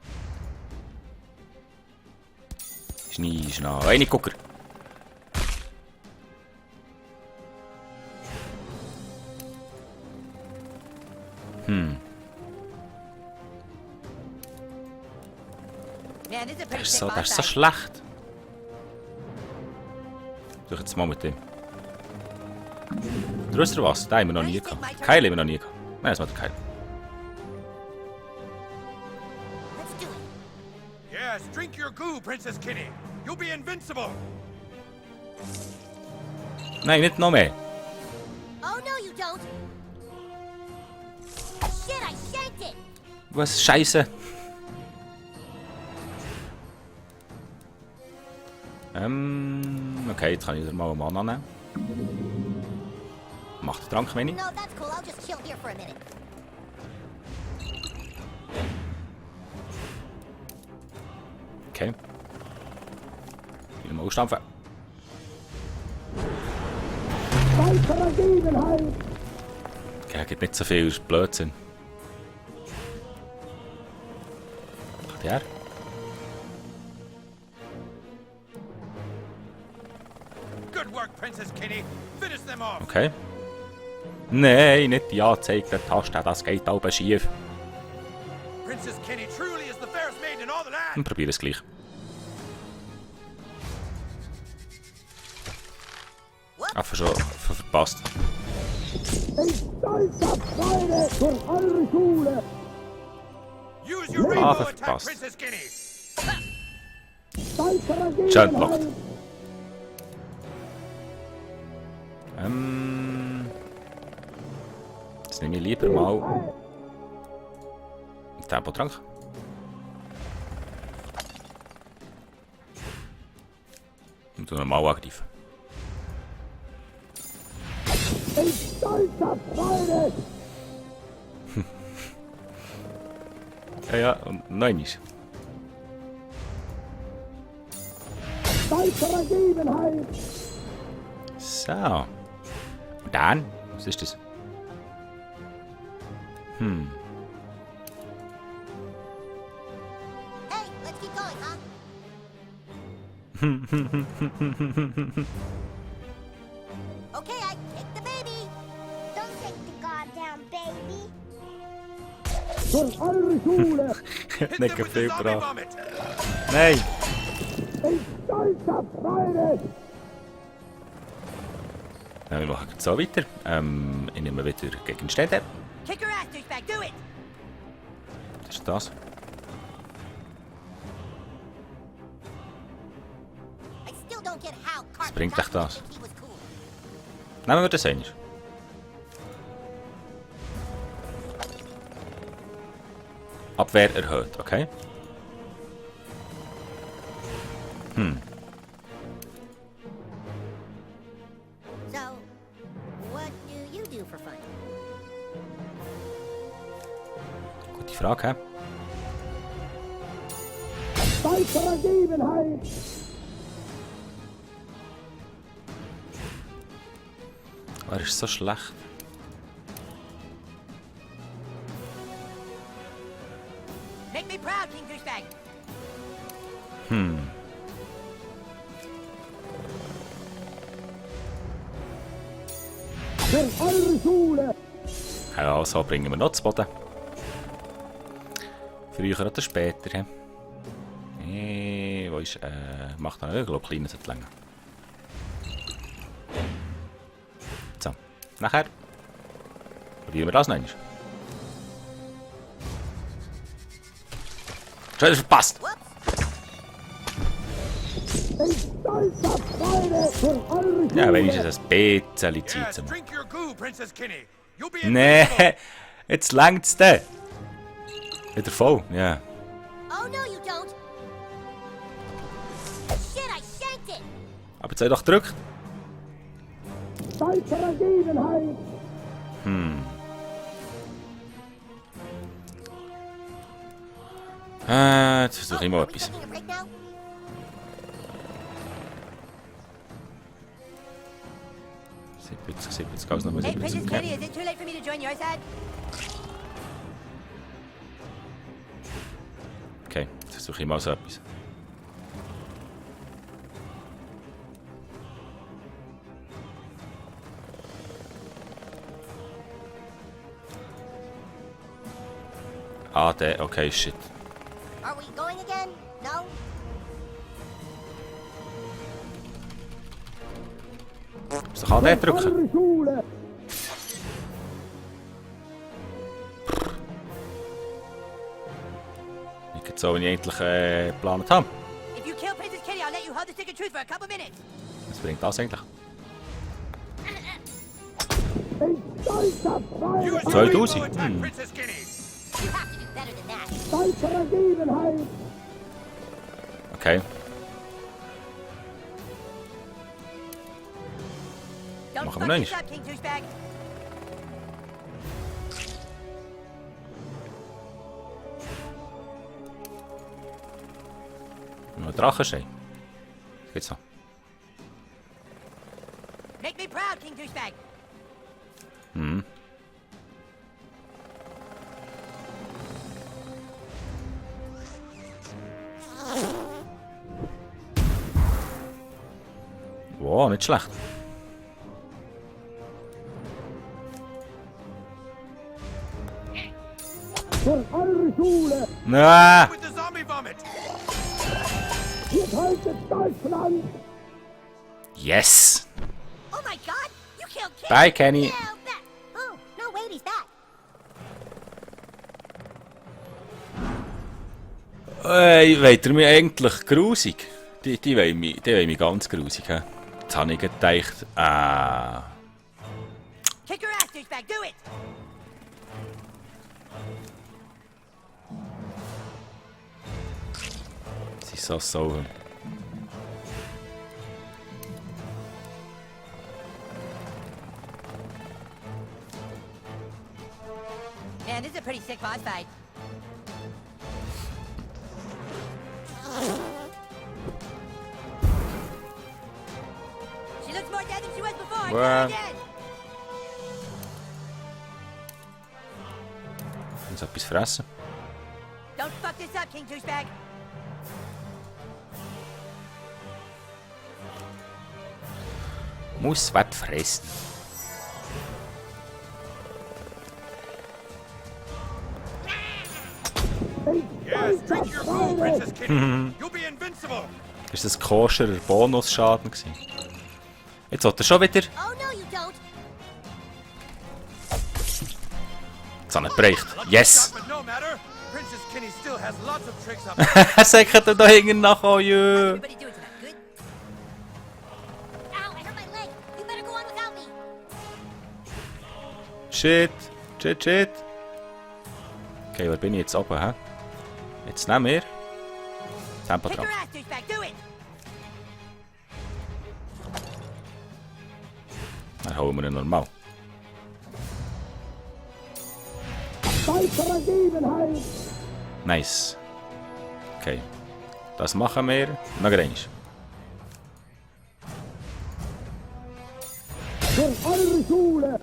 Schnee, Schnee. Reingucker! Man, this is a pretty Das ist sick so, boss das ist so fight. schlecht. Such jetzt mal mit dem. Du weißt was? Den haben wir noch nie gehabt. Keil haben wir noch nie gehabt. Nein, das war der Keil. Let's do it. Yes, drink your goo, Princess Kenny! You'll be invincible! Nein, nicht noch mehr. Oh no, you don't. Shit, I shanked it. Was? Scheiße. Okay, jetzt kann ich mal einen Mann annehmen. Mach den Trank, meine ich. No, that's cool. I'll just chill here for a minute. Okay. Wieder mal ausstampfen. Seid der Ergebenheit. Okay, gibt nicht so viel, ist Blödsinn. Ach, der? Good work, Princess Kenny! Finish them off! Okay. Nein, nicht die angezeigte Taste, das geht oben schief. Princess Kenny truly is the fairest maiden in all the land! Und probiere es gleich. Schon verpasst. In stolzer Freude für eure Schule. Use your rainbow attack, verpasst. Princess Kenny! Seid der Ergebenheit. Schön blockt. Jetzt nehme ich lieber mal einen Tempotrank. Und dann mal angreifen. In stolzer Freude. Ja, und noch einmal. Bei Vergebenheit. So. Und dann? Was ist das? Hey, let's keep going, huh? Okay, I take the baby. Don't take the goddamn baby. Durch eure Schule. Hit Nicht them with the viel zombie gebracht. vomit! Nein! Ich stolzer Freude. Wir machen so weiter. Ich nehme wieder Gegenstände. Kick her ass, douchebag, do it! Das ist das. I still don't get how Cartman bringt euch das? think he was cool. Nehmen wir das einmal. Abwehr erhöht, okay? So, what do you do for fun? Gute Frage, hä? Bei Vergebenheit. Wer ist so schlecht? Make me proud, King Douchebag! Durch eure Schule. Ja, so bringen wir noch zu Boden. Früher oder später, hä? Wo ist, macht er, ich glaube, kleiner sollte länger. So, nachher. Probieren wir das noch einmal. Schon wieder verpasst! Ich stolzer Freude. Durch eure Schule. Ja, wenigstens ein bisschen Yes, Zeit zum. drink your goo, Princess Kinney! You'll be Nee, invincible. jetzt längt's denn. Wieder voll, ja. Oh no, you don't. Shit, I shanked it. Aber jetzt sei doch gedrückt. Bei Vergebenheit. Jetzt versuche ich mal Are we etwas. taking a break now? Jetzt geht's nochmal Hey, Princess 70. Kitty, is it too late for me to join your side? Okay, jetzt versuche ich mal so etwas. Ah, der, okay, shit. Are we going again? No? Muss doch AD drücken. Eure Schule. Nicht so, wie ich eigentlich geplant habe. If you kill Princess Kitty, I'll let you hold the stick of truth for a couple minutes. Was bringt das eigentlich? Ich stolzer Freude. Use your 2000. rainbow attack, Princess Kinney! You have to do better than that. Bei Vergebenheit. Okay. Don't Machen wir fuck noch this nicht. up, King Douchebag! Nur ein Drachenstein. Was geht's noch? Make me proud, King Douchebag! Wow, nicht schlecht. Durch eure Schule. Ah, With the zombie vomit! Ihr haltet Deutschland. yes! Oh my god! You killed Kitty! Bye, Kenny. Yeah, that. Oh, no, wait, he's back. Wollt ihr mich eigentlich grusig? Die wollen mich ganz grusig haben. Jetzt habe ich gedacht, Kick her ass, Douchebag, do it! sie ist so sauer. Man, this is a pretty sick boss fight. She looks more dead than she was before. Well. More dead. Uns etwas fressen. Don't fuck this up, King Douchebag. Muss was fressen. Yes, drink your food, Princess Kitty. You'll be invincible. Ist das koscherer Bonusschaden gewesen? Jetzt hat er schon wieder. Oh no, you don't. Jetzt hat er gereicht. Yes! But no matter. Princess Kitty still has lots of tricks up. Er sagt er da hinten nach, oh jö. Everybody doing tonight, good? Ow, I hurt my leg. You better go on without me. Shit, shit, shit. Okay, wo bin ich jetzt oben, hä? Jetzt nehmen wir. Tempo Kick dran. her ass, Douchebag, do it. Dann holen wir ihn normal. Bei Vergebenheit. Nice. Okay. Das machen wir. Noch einmal. Für eure Schule.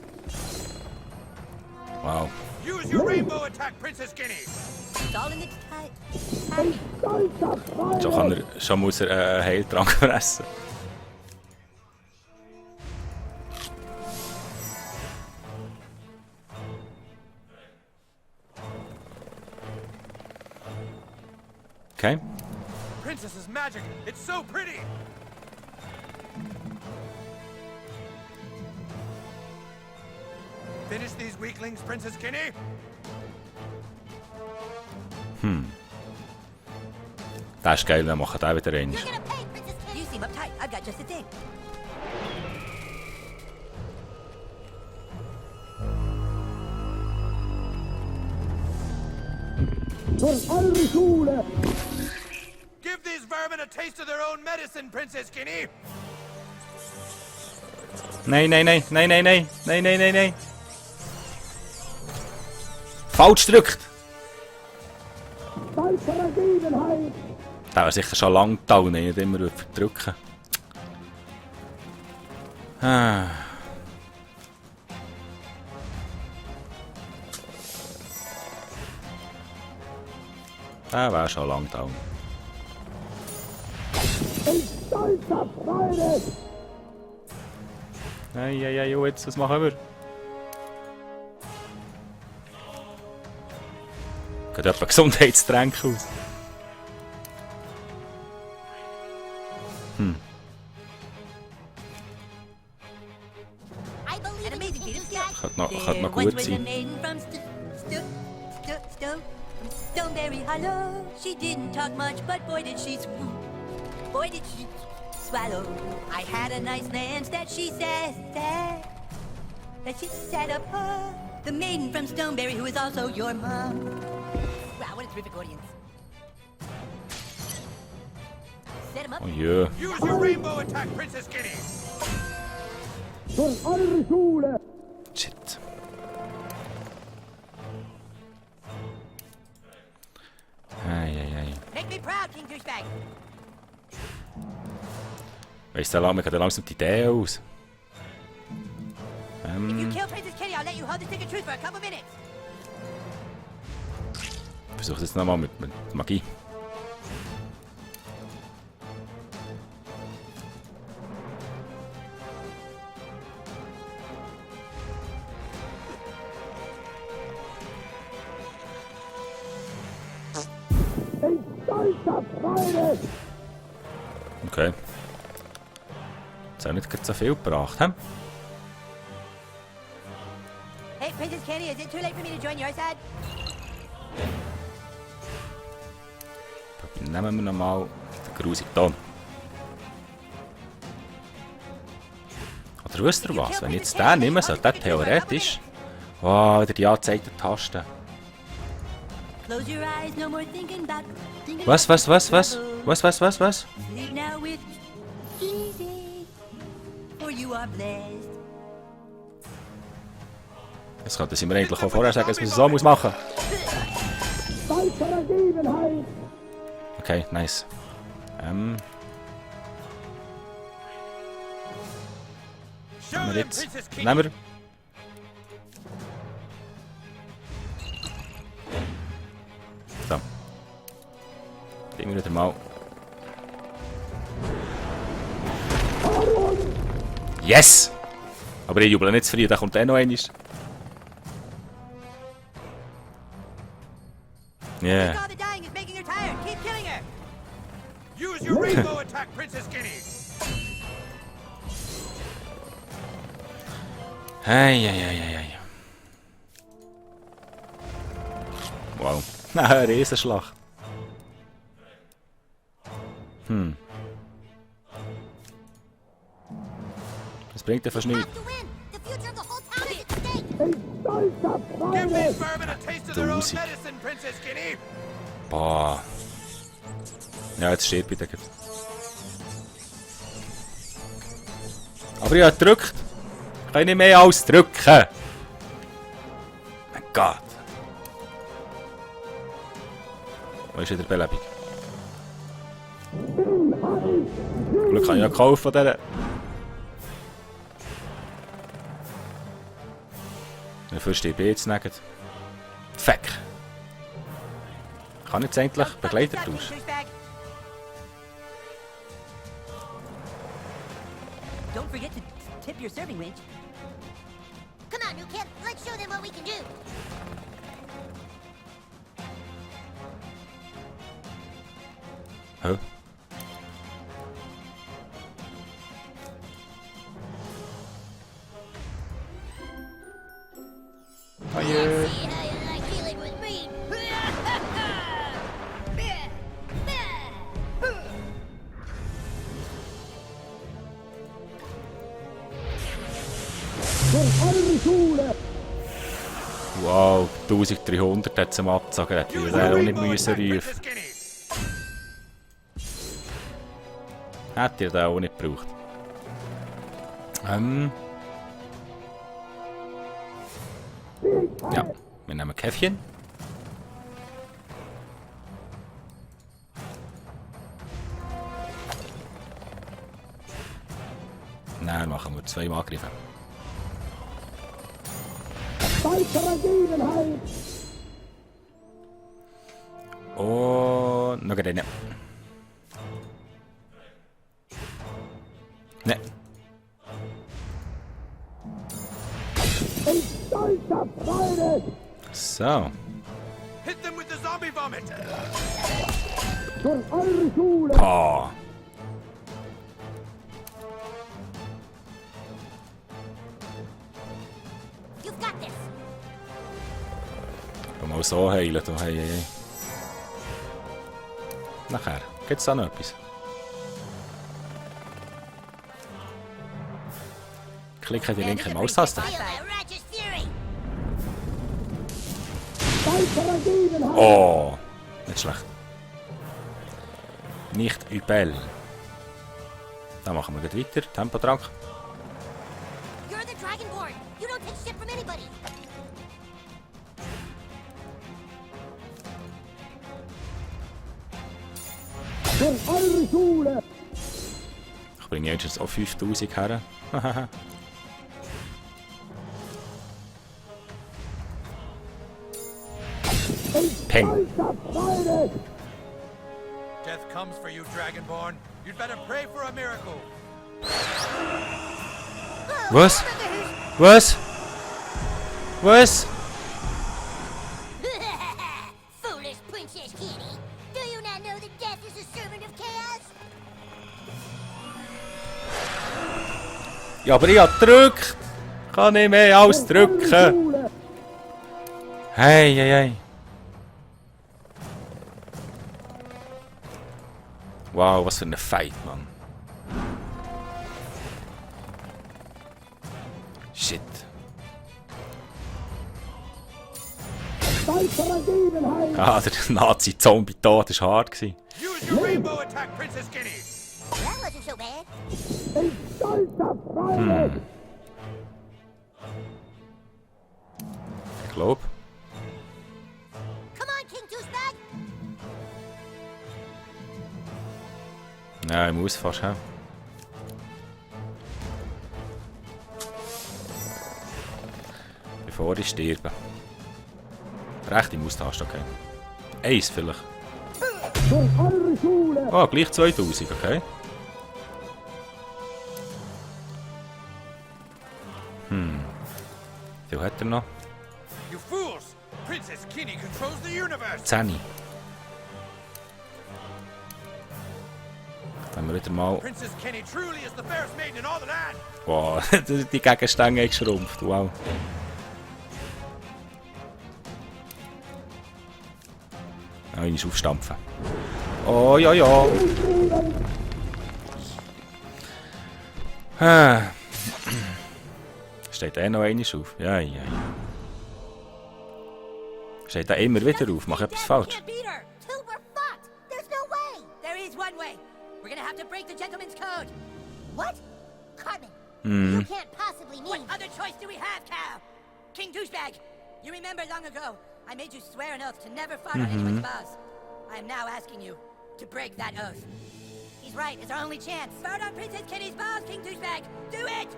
Wow. Use your rainbow attack, Princess Kitty. It's all in its time. Stolzer Freund. Schon muss er einen Heiltrank fressen. Okay. Princess's magic. It's so pretty. Finish these weaklings, Princess Kitty. Das ist geil, dann machen wir den wieder rein. You're gonna pay, Princess Kitty. You seem uptight. I've got just the thing. Für eure Schule. Give these vermin a taste of their own medicine, Princess Kitty. Nein, nein, nein, nein, nein, nein, nein, nein, nein, nein. Falsch gedrückt. Bei Vergebenheit. Der war sicher schon lange da und nicht immer verdrücken. Ah. Der war schon lange da. Stolzer Freude. Ei, jetzt, was machen wir? Geht etwa Gesundheitstränke aus? I believe An in you, amazing King feat of Douchebag. Könnte noch gut Once was a sein. maiden from Stoneberry Hollow. She didn't talk much, but boy did she boy did she swallow. I had a nice man that she said that she set up her. The maiden from Stoneberry who is also your mom. Wow, what a terrific audience. Set him up. Oh jö. Use your rainbow attack, Princess Kitty. Für eure Schule. Shit. Ei. Make me proud, King Douchebag. Weißt du, mir geht langsam die Idee aus. If you kill Princess Kitty, I'll let you hold the stick of truth for a couple minutes. Versuch es jetzt nochmal mit Magie. Stolzer Freude. Okay. Jetzt auch nicht gerade so viel gebracht, hä? Hey, Princess Kitty, is it too late for me to join your side? Nehmen wir nochmal den grusigen Ton. Oder wisst ihr was? Wenn ich jetzt den nehme, sollte der theoretisch... Wow, wieder die angezeigten Tasten. Close your eyes, no more thinking about Was? Sleep now with easy, for you are blessed. Jetzt könnte sie mir eigentlich auch vorher sagen, dass man es so machen muss. Bei Vergebenheit. Okay, nice. Nehmen wir jetzt. Nehmen wir. So. Ding wir wieder mal. Yes! Aber ich jubel nicht zu früh, da kommt noch einer. Yeah. All the dying is making her tired. Keep killing her. Use your rainbow attack, Princess Skinny! Hey. Wow. Eine Riesenschlacht. Das bringt ja fast nichts. To win. The future of the whole town is at stake. Give these vermin a taste of their own Dusig. medicine, Princess Skinny! Boah. Ja, jetzt steht bitte. Aber ich habe gedrückt. Ich kann nicht mehr als drücken. Mein Gott. Wo ist wieder Belebung? Glück kann ich ja kaufen von dieser. Dafür steht B jetzt neben. Fuck. Kann jetzt endlich Begleiter tauschen? Don't forget to tip your serving wench. Come on, new kid. Let's show them what we can do. Hä? Hiya. See how you like dealing with me. Wow, 1300 hat sie abgezogen, hätte ich auch nicht müssen rufen. Hätte ich das auch nicht gebraucht. Ja, wir nehmen Käffchen. Nein, machen wir 2 Angriffe. Und noch einen. Ne. So. Hit them with the zombie vomit! Pah. You've got this. Mal so heilen. Hey. Nachher. Gibt es da noch etwas? Klicke die linke Maustaste. Feel that righteous fury. Oh, nicht schlecht. Nicht übel. Dann machen wir gleich weiter. Tempotrank. You're the Dragonborn. You don't take shit from anybody. Ich bringe jetzt auch 5000 her. Peng. Death comes for you, Dragonborn. You'd better pray for a miracle. Was? Was? Was? Foolish Princess Kitty. Do you not know that death is a servant of chaos? Ja, aber ich habe gedrückt. Kann nicht mehr als drücken. Hey. Wow, was für ein Fight, Mann. Shit. Ah, der Nazi-Zombie-Tod war hart. Use your rainbow attack, Princess Skinny! That wasn't so bad. Ich glaube. Come on, King Douchebag. Ja, ich muss fast, hä? Bevor ich sterbe. Rechte Maustaste, okay. 1 vielleicht. Ah, gleich 2000, okay. Wie viel hat er noch? You fools! Princess Kenny controls the universe! 10. Wenn wir wieder mal... Princess Kenny truly is the fairest maiden in all the land! Wow, die Gegenstände haben geschrumpft, wow. Einmal aufstampfen. Oh ja, ja. Steht noch einmal auf? Ja, ja. Steht da immer wieder auf? Mach etwas falsch. Can't beat her. Till we're fucked. There's no way. There is one way. We're gonna have to break the gentleman's code. What? Cartman, you Hm. can't possibly What mean... other choice do we have, Cow? King Douchebag, you remember long ago, I made you swear an oath to never fart on anyone's balls. I am now asking you to break that oath. He's right, it's our only chance. Fart on Princess Kenny's balls, King Douchebag. Do it!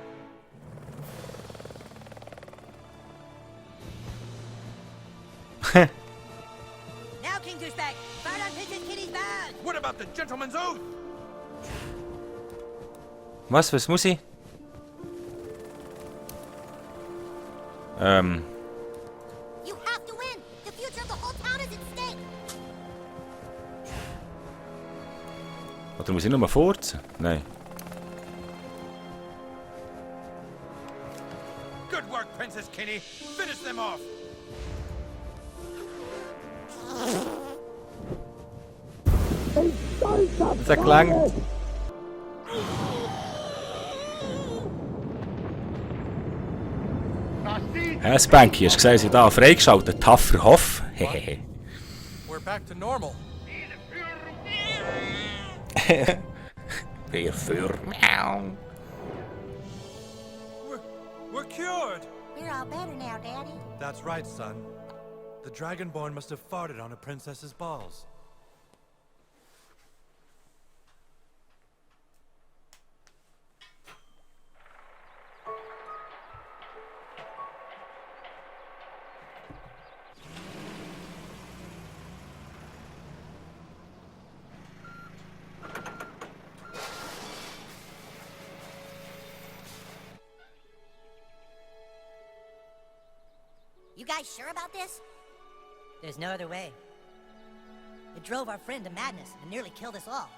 Now, King Douchebag, fart on Princess Kenny's balls. What about the gentleman's oath? Was muss ich? You have to win! The future of the whole town is at stake! Oder muss ich nur mal furzen? Nein. Good work, Princess Kenny! Finish them off! Das hat gelangt. Ja, Spanky, hast du gesehen, sie da freigeschaltet? Tougher Hoff. Hehehe. We're back to normal. Wer für? We're cured! We're all better now, Daddy. That's right, son. The Dragonborn must have farted on a princess's balls. You guys sure about this? There's no other way. It drove our friend to madness and nearly killed us all.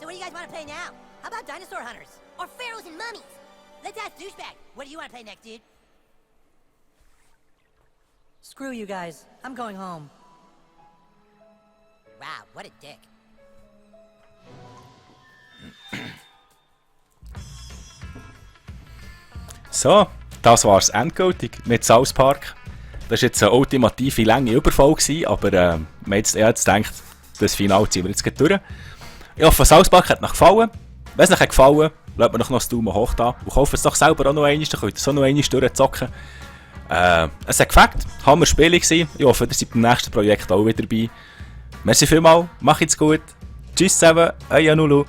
So what do you guys want to play now? How about Dinosaur Hunters? Or pharaohs and mummies? Let's ask Douchebag. What do you want to play next, dude? Screw you guys. I'm going home. Wow, what a dick. So, das war's endgültig mit South Park. Das war jetzt eine ultimative lange Überfolge, aber wir haben jetzt gedacht, das Finale ziehen wir jetzt gleich durch. Ich hoffe, South Park hat euch gefallen. Wenn es euch gefallen hat, lasst mir doch noch das Daumen hoch da und kauft es doch selber auch noch einmal, dann könnt ihr so noch einmal durchzocken. Es hat gefällt, Hammer Spiele gewesen. Ich hoffe, ihr seid beim nächsten Projekt auch wieder dabei. Merci vielmals, macht's gut. Tschüss zusammen, euer Nulu.